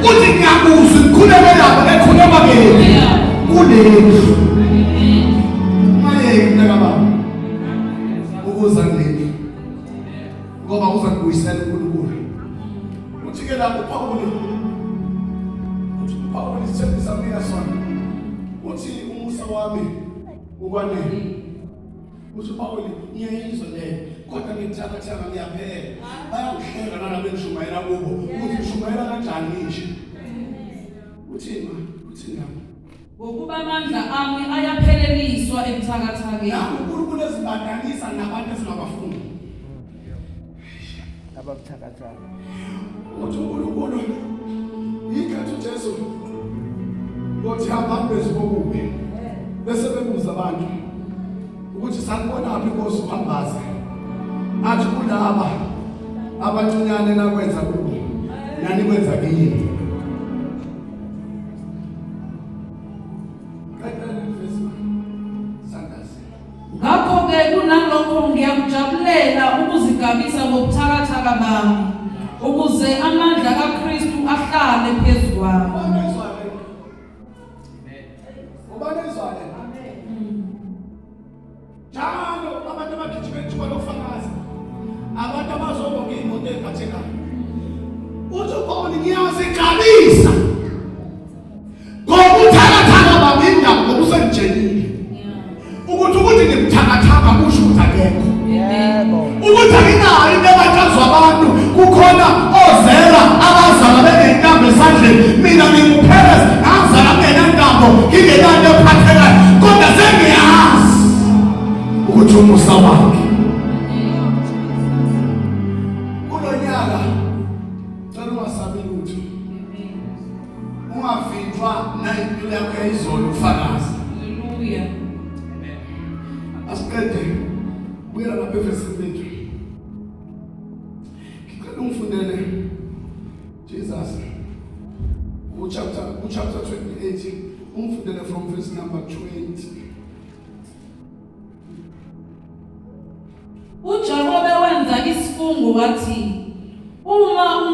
uthi ngiyakuzwa imikhuleko yabo ekhuluma kephi kulendlu ungayeki mntakababa ukuza kulendlu ngoba uza kubuyisela uNkulunkulu uthi ke lapho uPawuli uthi uPawuli isithembiso amnika sona uthi umusa wami ukwanele uthi uPawuli ngiyayizwa leyo kodwa ngithakathaka ngiyaphela bayangihleka nalabo engishumayela kubo ukuthi ngishumayela kanjani ngisho uthini ma uthini lapho Ngokuba amandla ami ayapheleliswa ebuthakathakeni. Nangu uNkulunkulu ezibandanisa nabantu esingabafuni. Ababuthakathaka. Uthi uNkulunkulu yikhathi uJesu ngothi hambani phezu kokubi bese bebuza abantu ukuthi sanibonaphi inkosi uhambaze athi kulaba abancinyane nakwenza kubo nani kwenza kini Ngakho-ke kunalokho ngiyakujabulela ukuzigabisa ngobuthakathaka bami, ukuze amandla kaKristu ahlale phezu kwami. Njalo abantu abagijima ithuba lokufakaza, abantu abazobonga iy'moto ey'phathekayo. Uthi uPawuli ngiyazigabisa ngobuthakathaka bami indaba ngoba usengitshelile ukuthi ukuthi ngibuthakathaka kusho ukuthi akekho. Yebo. Ukuthi anginayo into ebatshazwa abantu kukhona ozela abazala benentambo esandleni mina nginguPerez ngazala kungenantambo ngingenanto ephathekayo kodwa sengiyazi ukuthi umusa wakhe kulo nyaka cela ungasabi lutho ungavinjwa nayimpilo yakho yayizolo ukufakaza Haleluya. asiqede buyela lapha evesini lethu ngicela ungifundele Jesus uchapter uchapter 28 ungifundele from verse number 20 UJakobe wenza isifungo wathi, Uma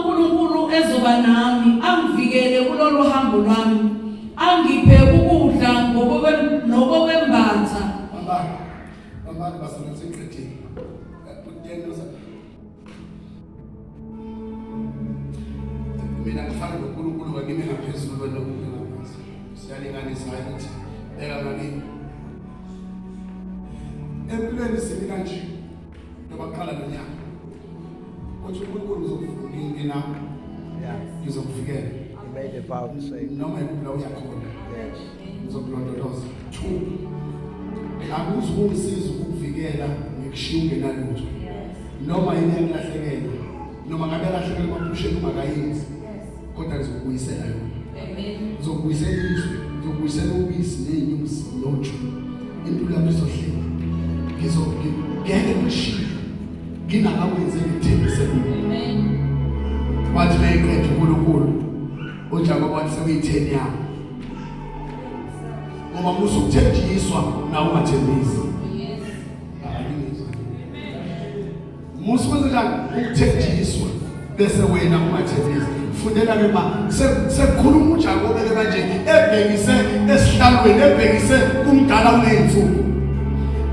ezoba nami angivikele kulolu hambo lwami angiphe ukudla nokokwembatha. Bambani. Bambani bazalwane sengiqedile. Mina ngifana noNkulunkulu ngakimi ngaphezulu wena ngaphansi. Siyalinganisa hayi ukuthi beka ngakimi. Empilweni simi kanje noma kuqala nonyaka. Uthi uNkulunkulu uzokuvukela nawe. Yeah. Ngizokuvikela. He made a vow to say. Noma ikuphi la uyakhona. Yes. Ngizokulondoloza. 2. Akuzukungisiza ukukuvikela ngikushiya ungenalutho. Noma yini yakulahlekela. Noma ngabe yalahlekela emaphusheni ungakayenzi. Kodwa ngizokubuyisela yona. Amen. Ngizokubuyisela izwe, ngizokubuyisela ubisi nezinyusi noju. Impilo yakho izohleka. Ngeke ngishiye ngingakakwenzi engikuthembise kuwe. Amen. Wathi mayiqeda uNkulunkulu uJakobe wathi sekuyitheni yami. Ngoba musukuthenjiswa nawe ungathembisi. Yes. Angizwa. Musa kwenze njani ukuthenjiswa bese wena ungathembisi. Fundela ke ma sekukhuluma uJakobe ke manje ebhekise esihlalweni ebhekise kumdala uneyinsuku.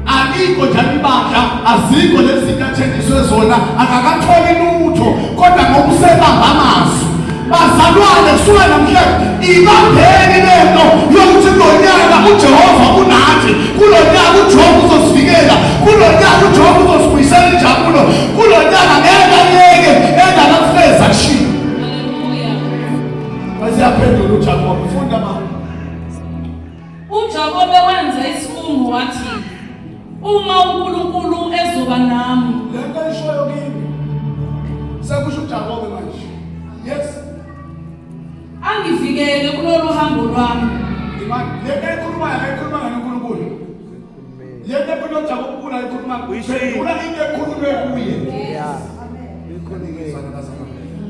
Alikho njalo ibandla azikho lezi zinto athenjiswe zona akakatholi lutho kodwa ngoba usebamba amazwi. Bazalwane kusuka namhlanje ibambeni lento yokuthi kulonyaka uJehova unathi, kulonyaka uJehova uzosivikela, kulonyaka uJehova uzosibuyisela injabulo, kulonyaka ngeke ayeke engakakufeza kushiwo. Hallelujah. Wasiyaphendula uJakobe, funda ma. UJakobe wenza isifungo wathi, uma uNkulunkulu ezoba nami, Lento ayishoyo kimi. Sekusho uJakobe manje. Yes. angivikele kulolu hambo lwami, Imani lento ayikhulumayo ayikhuluma ngoNkulunkulu. Lento ekhulunywa uJakobe ayikhuluma phendula into ekhulunywe kuye. Yeah. Uyikhulume.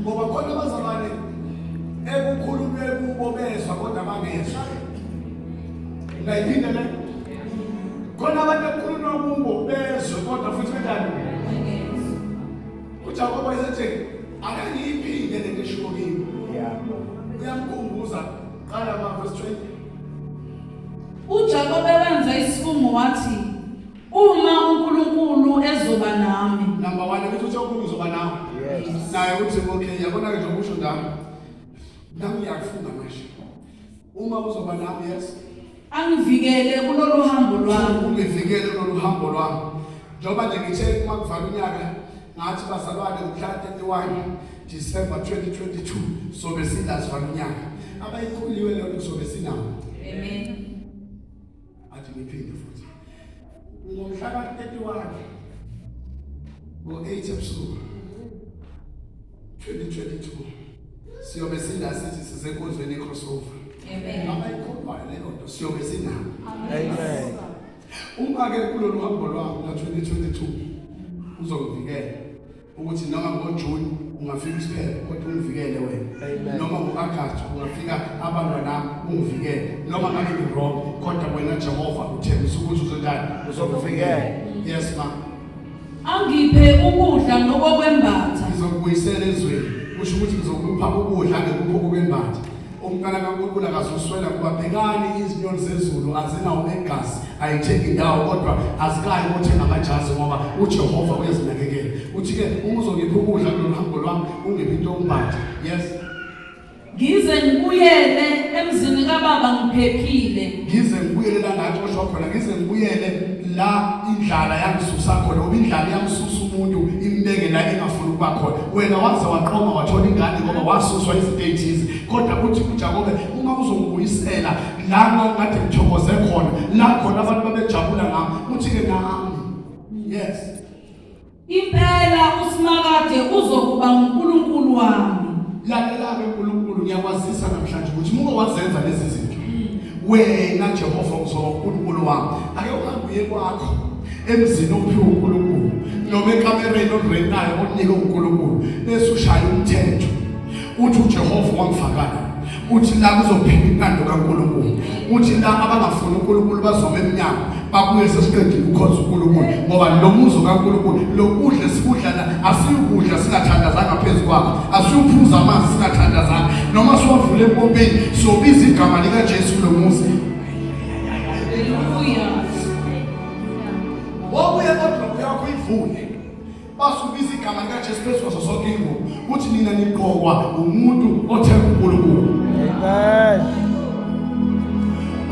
Ngoba khona abazalwane ekukhulunywe kubo bezwa kodwa bangezwa. Ngayiphinda le. Khona abantu ekukhulunywa kubo bezwe kodwa futhi kanjani? uJakobe wayesethi ake ngiyiphinde lento eshiwo kimi. Yeah. Uyamkhumbuza qala ma verse 20. uJakobe wenza isifungo wathi, uma uNkulunkulu ezoba nami, Number 1 ukuthi uthi uNkulunkulu uzoba nawe. Yes. Naye uthi okay yabona ke njengoba usho njalo. Nami ngiyakufunga manje. Uma uzoba nami yes. angivikele kulolu hambo lwami, Ungivikele kulolu hambo lwami. Njengoba nje ngithe uma kuvala unyaka ngathi bazalwane ngomhla 31 December 2022 sobe silazivala unyaka. Abayikhuliwe leyo nto sobe sinawo. Amen. Athi ngiphinde futhi. Ngomhla ka-31 ngo-8 ebusuku 2022 siyobe sila sithi sisenkonzweni ye-crossover. Amen. Abayikholwayo leyo nto siyobe sinawo. Amen. Uma ke kulolu hambo lwami la 2022 uzongivikela ukuthi noma ngoJune ungafika isiphepho kodwa ungivikele wena. Amen. Noma ngo-August ungafika abalwa nami ungivikele. Noma ngabe ngi-wrong kodwa wena Jehova uthembisa ukuthi uzonjani Uzokuvikela. Yes ma. Angiphe ukudla nokokwembatha, Ngizokubuyisela ezweni. Kusho ukuthi ngizokupha ukudla ngikupha okwembatha. Umntwana kaNkulunkulu akazuswela kuba bhekani izinyoni zezulu azinawo negazi ayithengi indawo kodwa azikayi ukuthenga amajazi ngoba uJehova uyazinakekela. Uthi ke uma uzongipha ukudla kulolu hambo lwami ungiphe into yokumbatha. Yes. ngize ngibuyele emzini kababa ngiphephile. Ngize ngibuyele la ngaxoshwa khona, ngize ngibuyele la indlala yangisusa khona, ngoba indlala iyamsusa umuntu imbeke la engafuni ukuba khona. Wena waze waqoma wathola ingane ngoba wasuswa izinto ezithize. Kodwa uthi uJakobe uma uzongibuyisela la ngangikade ngithokoze khona, la khona abantu babejabula ngami, uthi ke nami. Yes. Impela uSimakade uzokuba uNkulunkulu wami. Lalela-ke uNkulunkulu ngiyakwazisa namhlanje ukuthi uma wazenza lezi zinto wena Jehova uzoba uNkulunkulu wami. Ake uhambe uye kwakho emzini ophiwe uNkulunkulu noma ekamereni olirentayo onikwe uNkulunkulu bese ushaya umthetho uthi uJehova wangifakana uthi la kuzophila intando kaNkulunkulu uthi la abangafuni uNkulunkulu bazoma emnyango babuye sesiqedile ukukhonza uNkulunkulu ngoba lo muzi kaNkulunkulu lokudla sikudla la Asiyukudla singathandazanga phezu kwakho, asiyuphuza amanzi singathandazanga, noma siwavule empompeni sobiza igama likaJesu kulo muzi. Haleluya. Wabuye kodwa yakho ivule. Basubiza igama likaJesu phezu kwazo zonke ingubo. Uthi nina nigqokwa umuntu othemba uNkulunkulu. Amen.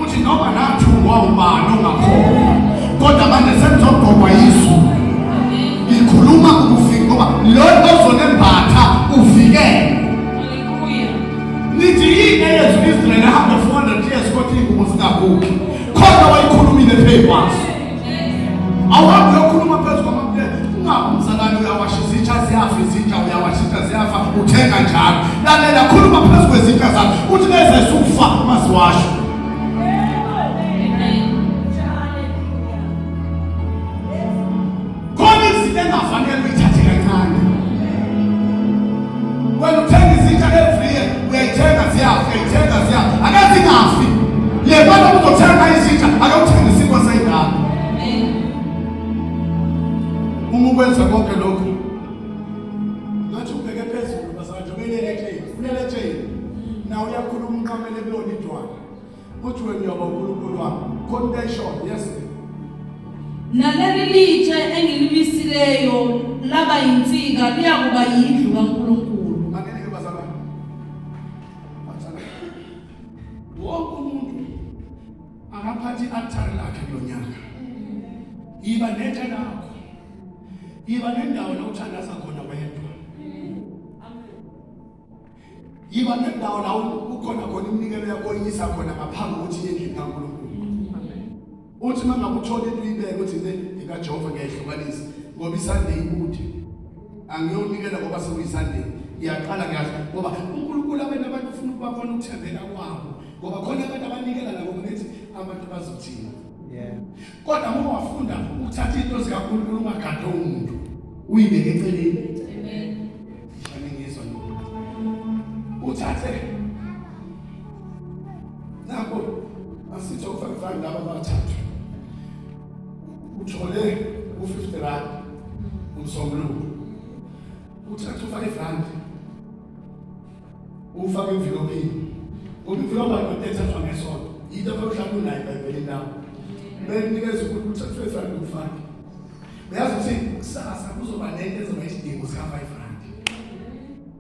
Uthi noma nathungwa ubani ongakholwa, kodwa manje senizogqokwa yizulu. Ngikhuluma ukufika ngoba lo ozonembatha uvikele. Haleluya. Nithi yini eyenza u-Israyeli ahambe 400 years kodwa iy'ngubo zingagugi? Khona wayikhulumile phezu kwazo. Awuhambi uyokhuluma phezu kwamapuleti. Ungabi umzalwane uyawasha izitsha ziyafa izitsha uyawasha izitsha ziyafa uthenga njalo. Lalela khuluma phezu kwezitsha zakho uthi lezi esufa maziwashwe. Khona izinto engafanele uyithathe kancane. Wena uthenga izitsha every year, uyayithenga ziyafa, uyayithenga ziyafa. Ake zingafi. Le mali uzothenga izitsha, ake uthenge isinkwa seyingane. Uma ukwenza konke lokhu, ngathi ubheke phezulu bazalwane njengoba elele etsheni, ulele etsheni. Nawe uyakhuluma unqamele kulona idwala. Uthi wena uyoba uNkulunkulu wami. Khona into ayishoyo, yes. Naleli litshe engilimisileyo laba yinsika liyakuba yindlu kaNkulunkulu. Makeleke bazalwane. Bazalwane. Wonke umuntu akaphathe i-altare lakhe kulo nyaka. Yiba netshe lakho. Yiba nendawo la uthandaza khona wedwa. Yiba nendawo la ukhona khona iminikelo yakho oyisa khona ngaphambi kokuthi iye endlini kaNkulunkulu. Uthi uma ngabe uthola into uyibeke uthi le ekaJehova ngiyayihlukanisa ngoba iSunday ikude. Angiyonikela ngoba sekuyiSunday. Ngiyaqala ngiyasho ngoba uNkulunkulu abanye abantu ufuna ukubabona ukuthembeka kwabo ngoba khona abantu abanikela nabo bethi abantu bazothini. Yeah. Kodwa uma wafunda ukuthatha into zikaNkulunkulu ungagade umuntu uyibeke eceleni. Amen. Ngizwa uthathe nakho asithi okufakifaki laba abathathu uthole u-50 rand umsombuluko uthathe u-5 rand ufake emvilophini ngoba imvilophi ayinto ethathwa ngesonto yinto afake uhlala unayo ebhayibhelini lakho bekunikeza ukuthi uthathe u-5 rand ufake uyazi ukuthi kusasa kuzoba nento ezoba isidingo sika-5 rand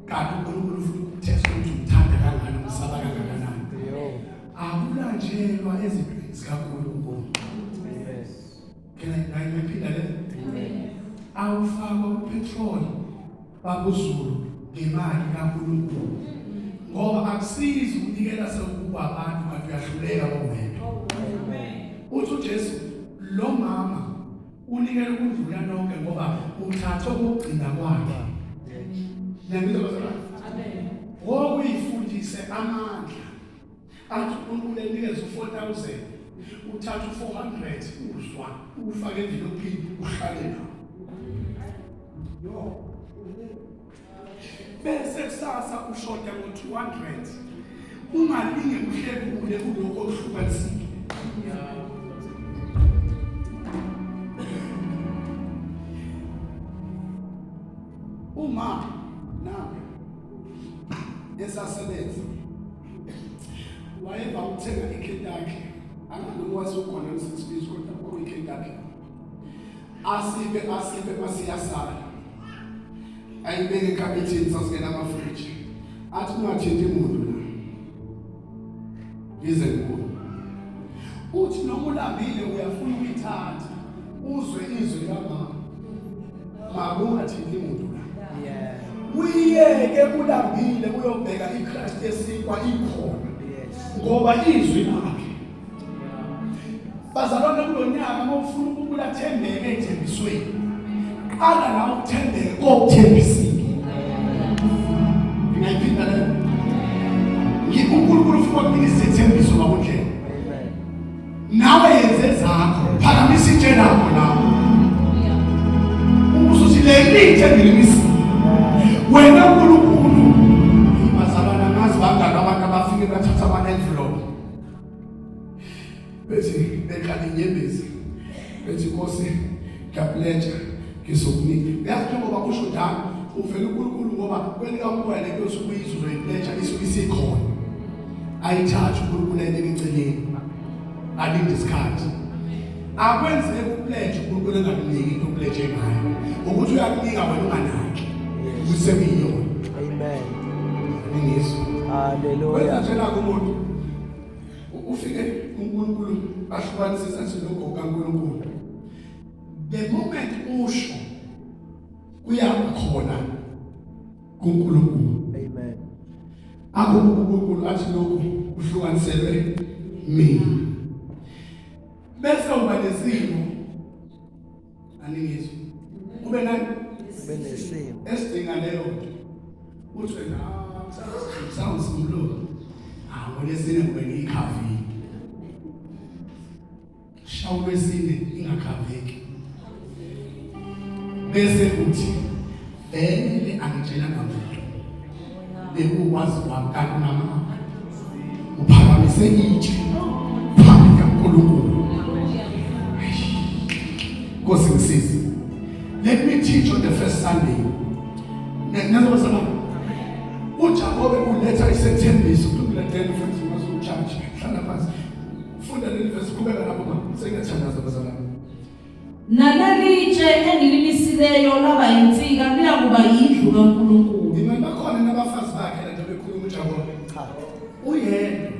kanti uNkulunkulu ufuna ukuthesta ukuthi umthanda kangakanani umsaba kangakanani akulanjelwa ezintweni zikaNkulunkulu. Can I ngayiphinda le? Awufakwa upetrol babuZulu ngemali kaNkulunkulu ngoba akusizi ukunikela sekukuba abantu kanti uyahluleka kowedwa. Uthi uJesu lo mama unikela ukudlula nonke ngoba uthatha okugcina kwakhe. Niyangizwa bazalwane? Amen. Wokuyifundise amandla athi uNkulunkulu enikeza u-4000 uthatha u-400 uzwa ufake envilophini uhlale nawo. Yo. Bese kusasa ushoda ngo-200 ungalinge uhlekule kulokho okuhlukanisile. Uma nawe esasebenza wayeva ukuthenga iKentucky anganoma wasukhona msisibizo kodwa kwakuyiKentucky asibe asibe masiyasala ayibeke ekhabetheni sasingena amafriji athi ungathinti muntu la ngize ngibone uthi noma ulambile uyafuna ukuyithatha uzwe izwi likamama makungathinti muntu la uyiyeke ulambile uyobheka iChrist esinkwa ikhona ngoba izwi lakhe bazalwane kulo nyaka uma ufuna ukubula thembeke ethembisweni qala la uthembeke kokuthembisile ngingayiphinda leyo uNkulunkulu ufuna ukunika isethembiso ngakundlela nawe yenze zakho phakamisa itshe lakho nawe ubusuthi leli itshe ngilimisile wena uNkulunkulu bazalwane angazi bangaki abantu abafike bathatha ama-envelope bethi bekhala inyembezi bethi nkosi ngiyapleja Ngizokunika. Uyazi njengoba usho njalo uvela uNkulunkulu ngoba kwelikamoya lento osuke uyizwe uzoyipleja isuke isikhona. Ayithathe uNkulunkulu ayibeke eceleni. Alinde isikhathi. Akwenzeki upledge uNkulunkulu engakuniki into opledge ngayo. Ukuthi uyakunika wena unganaki. Ukuthi sekuyiyona. Amen. Ngizwe. Hallelujah. Wenza njena kumuntu. Ufike uNkulunkulu ahlukanise athi lokho kaNkulunkulu. The moment usho kuyaba khona kuNkulunkulu. Amen. AkukuNkulunkulu athi lokhu kuhlukaniselwe mina. Bese uba nesimo aningizwe. Ube nani? Ube nesimo. Esidinga leyo nto. Uthi wena sounds umlomo. Ah, ngolesine kube ngiyikhavile. Shawu lwesine ingakhaveki. Bese uthi vele angitshelanga muntu. Bekukwazi kwami kanti unamanga. Uphakamise itshe phambi kaNkulunkulu. Nkosi ngisize. Let me teach on the first Sunday. Ngiyazoba sana. UJakobe uletha isethembiso kulungile then futhi mazokucharge. Hlala phansi. Funda leli verse qhubeka lapho ma. Sengiyathandaza bazalwane. Nalelitshe engilimisileyo laba yinsika liyakuba yindlu kaNkulunkulu. Ngimani bakhona nabafazi bakhe lento bekhuluma uJakobe. Cha. Uyedwa.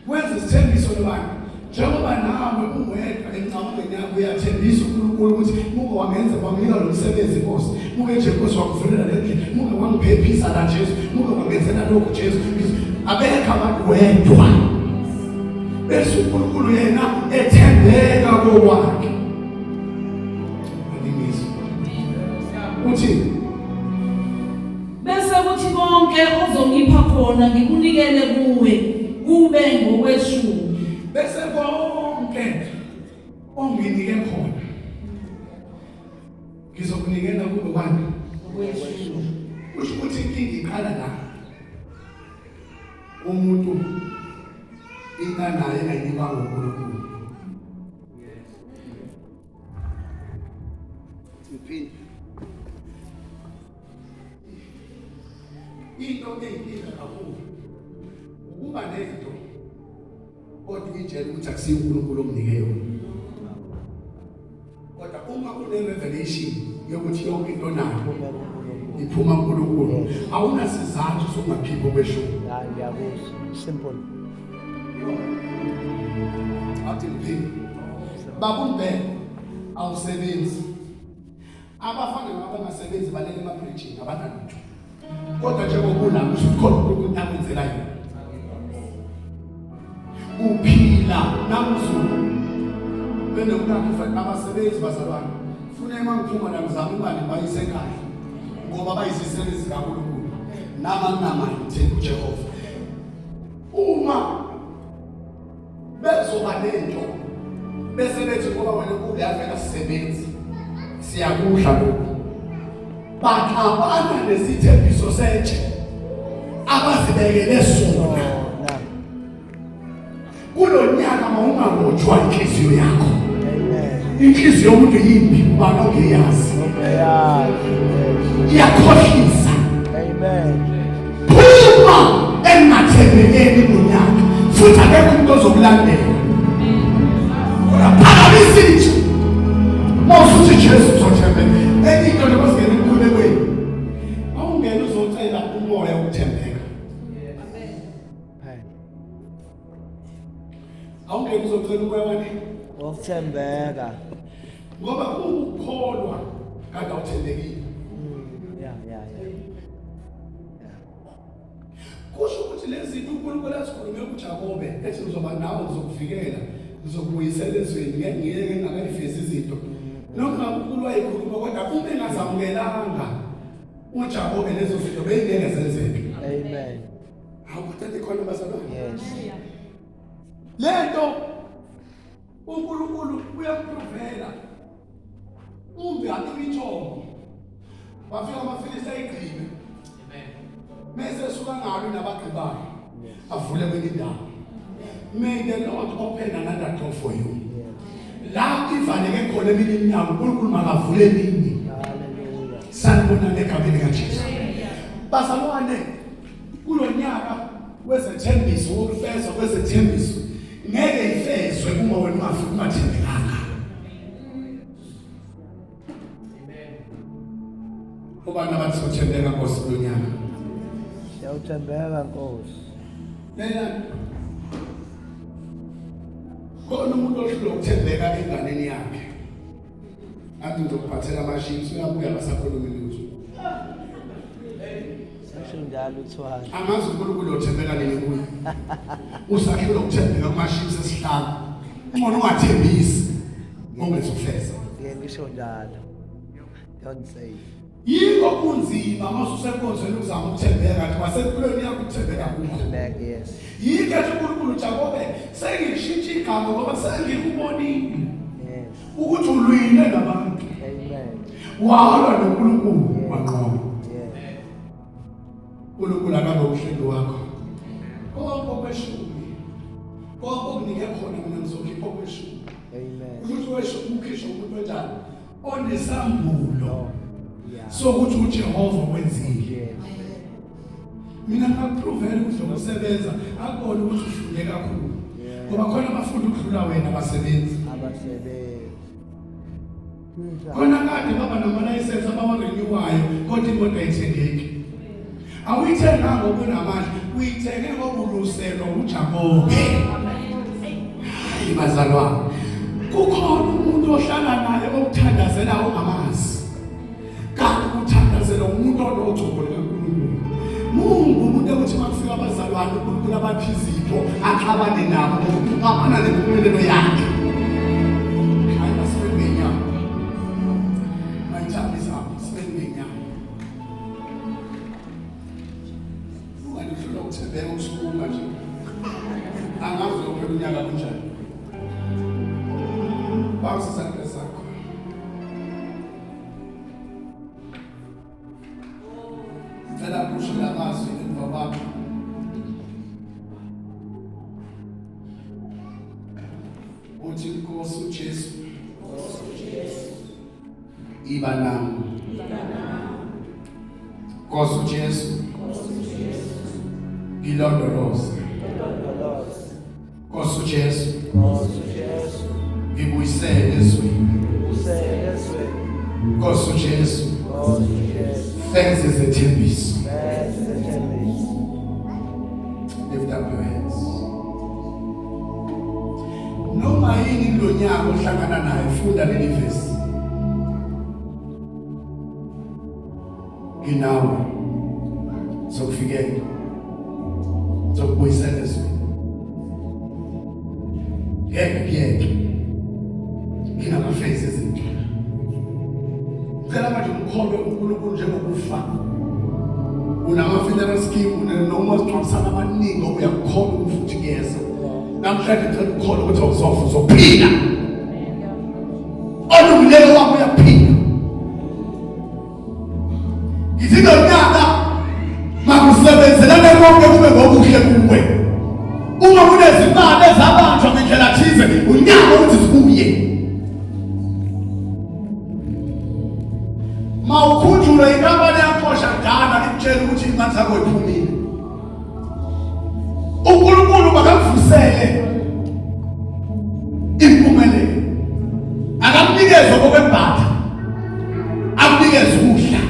Wenza isithembiso nobani? Njengoba nawe uwedwa emncamukweni yakho uyathembisa uNkulunkulu ukuthi muke wangenza wamnika lo msebenzi Nkosi. Muke nje Nkosi wakuvulela le ndlela. Muke wangiphephisa la Jesu. Muke wangenzela lokhu Jesu. Abekho abantu wedwa. Bese uNkulunkulu yena ethembeka kokwakhe. Angingizwa. Uthi Bese kuthi konke ozongipha khona ngikunikele kuwe kube ngokweshumi. Bese konke onginike khona ngizokunikela kube kwani? Ngokweshumi. Kusho ukuthi inkinga iqala la. Umuntu into anayo ayinikwa nguNkulunkulu. Ngiphinde. Into eyinkinga kakhulu ukuba nento kodwa uyitshela ukuthi akusiyo uNkulunkulu omnike yona. Kodwa uma une revelation yokuthi yonke into onayo iphuma kuNkulunkulu, awunasizathu sokungaphiphi okweshumi. Hayi ngiyakuzwa. Simple. Athi ngiphinde. Babumbele awusebenzi. Abafana abangasebenzi balele emabridgini abanalutho. Kodwa njengoba ulapho usho ukuthi khona uNkulunkulu akwenzela yona. Uphila namzulu. Benomkakhe futhi abasebenzi bazalwane. Funa uma ngiphuma la ngizama imali bayise ekhaya. Ngoba bayizisebenzi zikaNkulunkulu. Nami anginamali ngithemba uJehova. Uma bezoba nento bese bethi ngoba wena kule avela sisebenzi siyakudla lokhu baxabana nesithembiso setshe abazibekele sona kulonyaka mawungabotshwa inhliziyo yakho inhliziyo yomuntu yimbi ubani ongeyazi iyakhohlisa amen phuma engathembekeni kunyaka futhi akekho umuntu ozokulandela kodwa phakamisa itshe uma usuthi Jesu uzothembeka enye into nje masingena emkhulekweni awungena uzocela umoya wokuthembeka awungena uzocela umoya wani wokuthembeka ngoba kuwukukholwa kade awuthembekile ya ya ya kusho ukuthi lezi zinto uNkulunkulu azikhulume kuJakobe ethi ngizoba nawe ngizokuvikela ngizokubuyisela ezweni ngeke ngiyeke ngingakayifezi izinto noma ngabe uNkulunkulu wayikhuluma kodwa uma engazamukelanga uJakobe lezo zinto beyingeke zenzeke amen hawu kodwa nikhona bazalwane yes lento uNkulunkulu uyampruvela umbi imithombo bafika amaFilisti ayigqibe amen mese esuka ngalo nabagqibayo avule kwenye indawo may the Lord open another door for you la ivaleke khona eminye iminyango uNkulunkulu makavule eminye. Sanibonani egameni likaJesu. Bazalwane, kulonyaka wezethembiso wokufezwa kwezethembiso ngeke ifezwe uma wena ungafuni ungathembekanga. Obani abathi sothembeka Nkosi kulonyaka? Siyawuthembeka Nkosi. Lena khona umuntu ohlulwa ukuthembeka enganeni yakhe. Athi ngizokuphathela amashipsi uyabuya akasakhulumi lutho. Sasho njalo uthwala. Angazi uNkulunkulu uyothembeka nini kuye. Usahlulwa ukuthembeka kumashipsi esihlanu. Ngcono ungathembisi ngongezufeza. Ngeke ngisho njalo. Don't say. Yikho kunzima uma ususenkonzweni ukuzama ukuthembeka kanti kwasempilweni yakho ukuthembeka kukho. Back, yes. Yikho ethi uNkulunkulu Jakobe sengishintsha igama ngoba sengikubonile Yes. ukuthi ulwile nabantu. Amen. Walwa noNkulunkulu wanqoba. Yes. uNkulunkulu akabe umhlengi wakho. Konke okweshumi. Konke okunike khona mina ngizokhipha okweshumi. Amen. Ukuthi weshumi ukhishwa umuntu onjani? Onesambulo. Oh. Yeah. Sokuthi uJehova wenzile. Yes. Mina ngakuprovela ukuthi lokusebenza akubona ukuthi ufunde kakhulu. Yeah. Ngoba khona abafunda ukudlula wena abasebenzi. Abasebenzi. Khona kade baba namalayisensi abawarenewayo kodwa imoto ayithengeki. Awuyithenganga ngoba unamandla, uyithenge ngoba uluselwa uJakobe. Hayi bazalwane. Kukhona umuntu ohlala naye okuthandazela ongamazi. Kanti ukuthandazela umuntu onogcobo likaNkulunkulu. Mungu umuntu ekuthi makufika abazalwane uNkulunkulu abaphe izipho axabane nabo ngokuxabana nempumelelo yakhe. Hayi masibe ngenyama. My time is up. Sibe ngenyama. Unganihlula ukuthembeka usukuka nje. Angazi uyophela unyaka kunjani. Bamba isandla sakho. Ngicela kusho lamazwi emva kwakho. Uthi Nkosi uJesu. Iba nami. Nkosi uJesu. Ngilondoloze. Nkosi uJesu. Nkosi uJesu. Ngibuyisele ezweni. Ubuyisele ezweni. Nkosi uJesu. Nkosi uJesu. Feza izethembiso. Feza izethembiso. Lift up your hands. Noma yini kulonyaka ohlangana naye funda leli verse. Nginawe. Sokufikela. Sokubuyisela ezweni. Ngeke kuyeke. Ngingamafezi izinto. Ngicela manje umkholwe uNkulunkulu njengokufa. Unama-funeral scheme noma sixoxisana abaningi ngoba uyakukholwa ukuthi futhi kuyeza. Namhlanje ngicela ukukholwa ukuthi awuzofa uzophila. Olungileyo wami uyaphila. Ngithi lonyaka makusebenzelane konke kube ngokuhle kuwe. Uma kunezimali ezabanjwa ngendlela thize, unyaka ukuthi zibuye. Mawukhunjulwe inkampani yaxosha kudala ikutshela ukuthi imali zakho iphumile. uNkulunkulu makakuvusele impumelelo. Akamnikeze okwembatha. Akunikeze ukudla.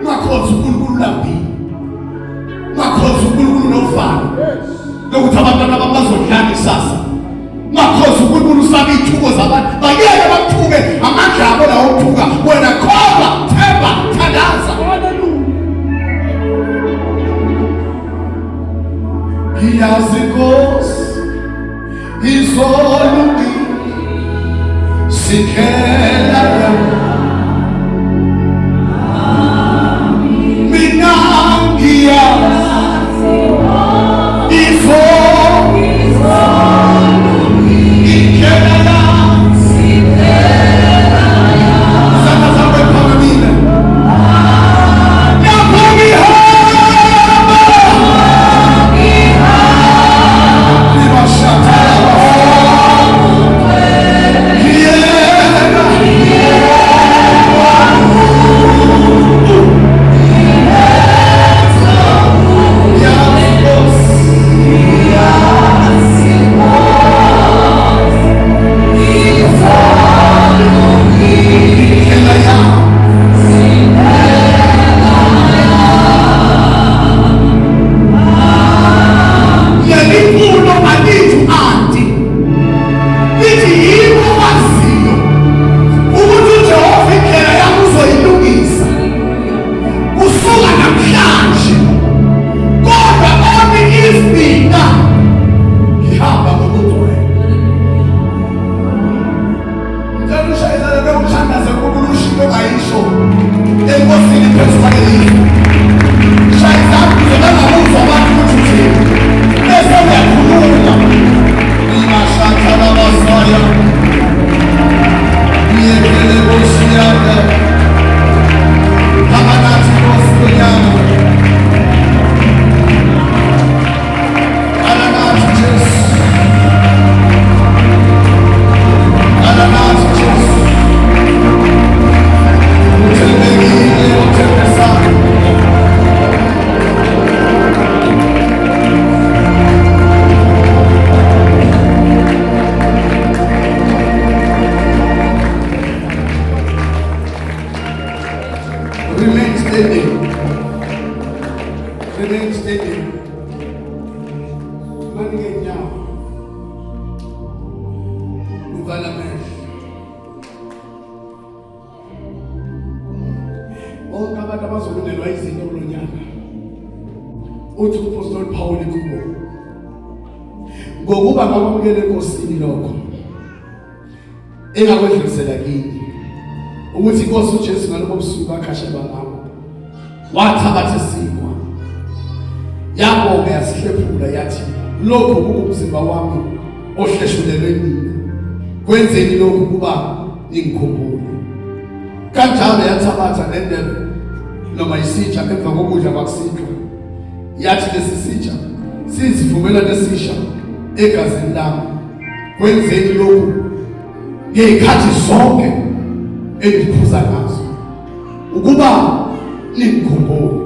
Ungakhonzi uNkulunkulu ulambile. Ungakhonzi uNkulunkulu novalo. Lokuthi abantwana bami bazodlani kusasa. Ungakhonzi uNkulunkulu usaba iy'thuko zabantu. Bayeke bakuthuke amandla abo lawo okuthuka. Wena kholwa, themba, thandaza. Ngiyazi Nkosi izolungile sikhela yami mina ngiyazi izo indlela yami Izandla zakho ephakamile lapho ngihamba ngibashatha ngiyena Vala amehlo. Bonke abantu abazokunelwa izinto kulo nyaka. Uthi uMpostoli Paul kubo. Ngokuba ngakwamukela eNkosini lokho. Engakwedlulisela kini. Ukuthi inkosi uJesu ngalobo busuku akhashelwa ngabo. Wathabatha isinkwa. Yabonga yasihlephula yathi lokhu kungumzimba wami ohleshulelwe nina. Kwenzeni lokhu kuba ningikhumbule. Kanjalo yathabatha nendebe noma isitsha emva kokudla kwakusihlwa. Yathi lesi sitsha siyisivumelwano esisha egazini lami. Kwenzeni lokhu ngey'khathi zonke endiphuza ngazo ukuba ningikhumbule.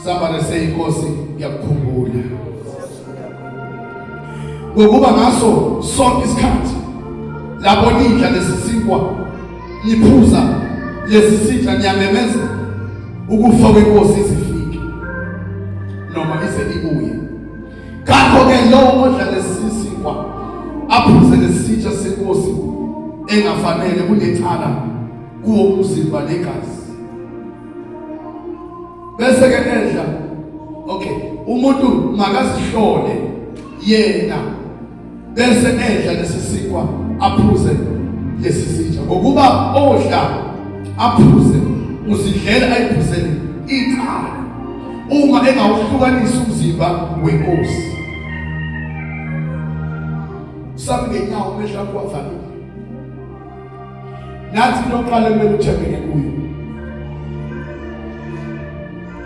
Somebody say inkosi ngiyakukhumbula. Ngokuba ngaso sonke isikhathi lapho nidla lesi sinkwa niphuza lesi sitsha niyamemeza ukufa kwenkosi izifike noma ize ibuye. Ngakho-ke lowo odla lesi sinkwa aphuze lesitsha senkosi engafanele kunecala kuwo umzimba negazi. Bese ke edla okay umuntu makazihlole yena bese edla lesi sinkwa aphuze lesi sitsha ngokuba odla aphuze uzidlela ayiphuzele icala uma engawuhlukanisi umzimba wenkosi sami ngenyawo amehlo akho avalile nathi into yokuqala kumele uthembeke kuyo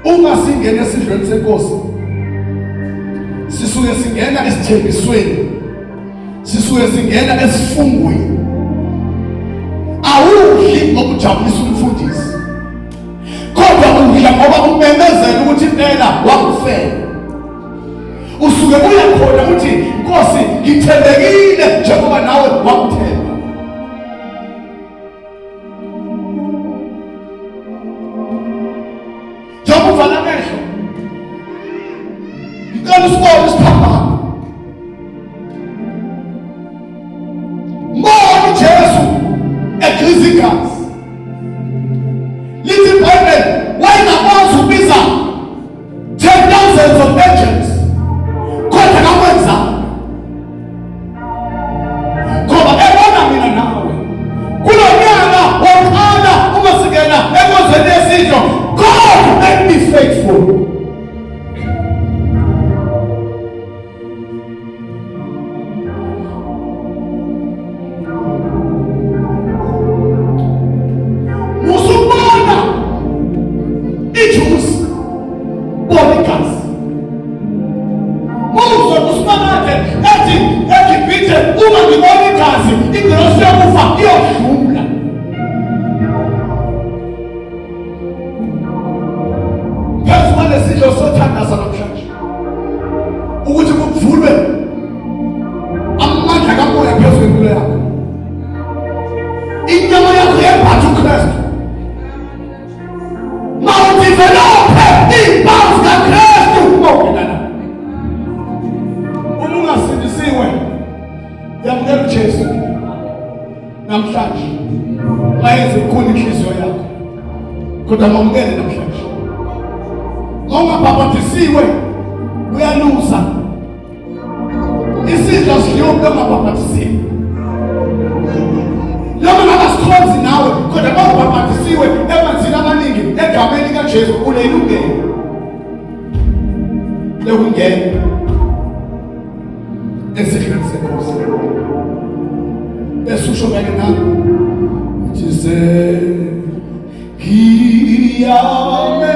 uma singena esidlweni senkosi sisuke singena esithembisweni sisuke singena esifungweni awudli ngokujabulisa umfundisi kodwa udla ngoba umemezela ukuthi impela wakufela usuke uya khona ukuthi Nkosi ngithembekile njengoba nawe wakuthemba njengoba uvala amehlo ngicela usibone isiphambano mbona uJesu egqiza igazi lithi iBhayibheli wayengakwazi ukubiza ten thousands of angels kodwa kakwenzanga ngoba ebona mina nawe kulo nyaka wokuqala uma singena enkonzweni yesidlo God make me faithful. Musubona ijuice bona igazi muzwe usimakade ethi eGibhithe uma ngibona igazi ingelosi yokufa iyodlula. Phezu kwalesidlo sothandaza namhlanje ukuthi kuvulwe amandla kamoya phezu kwempilo yakho inyama yakho yembatha uKristu mawudevelophe iy'mpawu zikaKristu ungena la uma ungasindisiwe yamukela uJesu namhlanje mayenze ikhona inhliziyo yakho kodwa mamukele namhlanje ongabhabhadisiwe uyaluza isidlo sidliwa umuntu ongabhabhadisiwe noma ngabe sikhonzi nawe kodwa uma ubhabhadisiwe emanzini amaningi egameni likaJesu unelungelo lokungena esidlweni senkosi esusho kanye nami uthi se ngiyame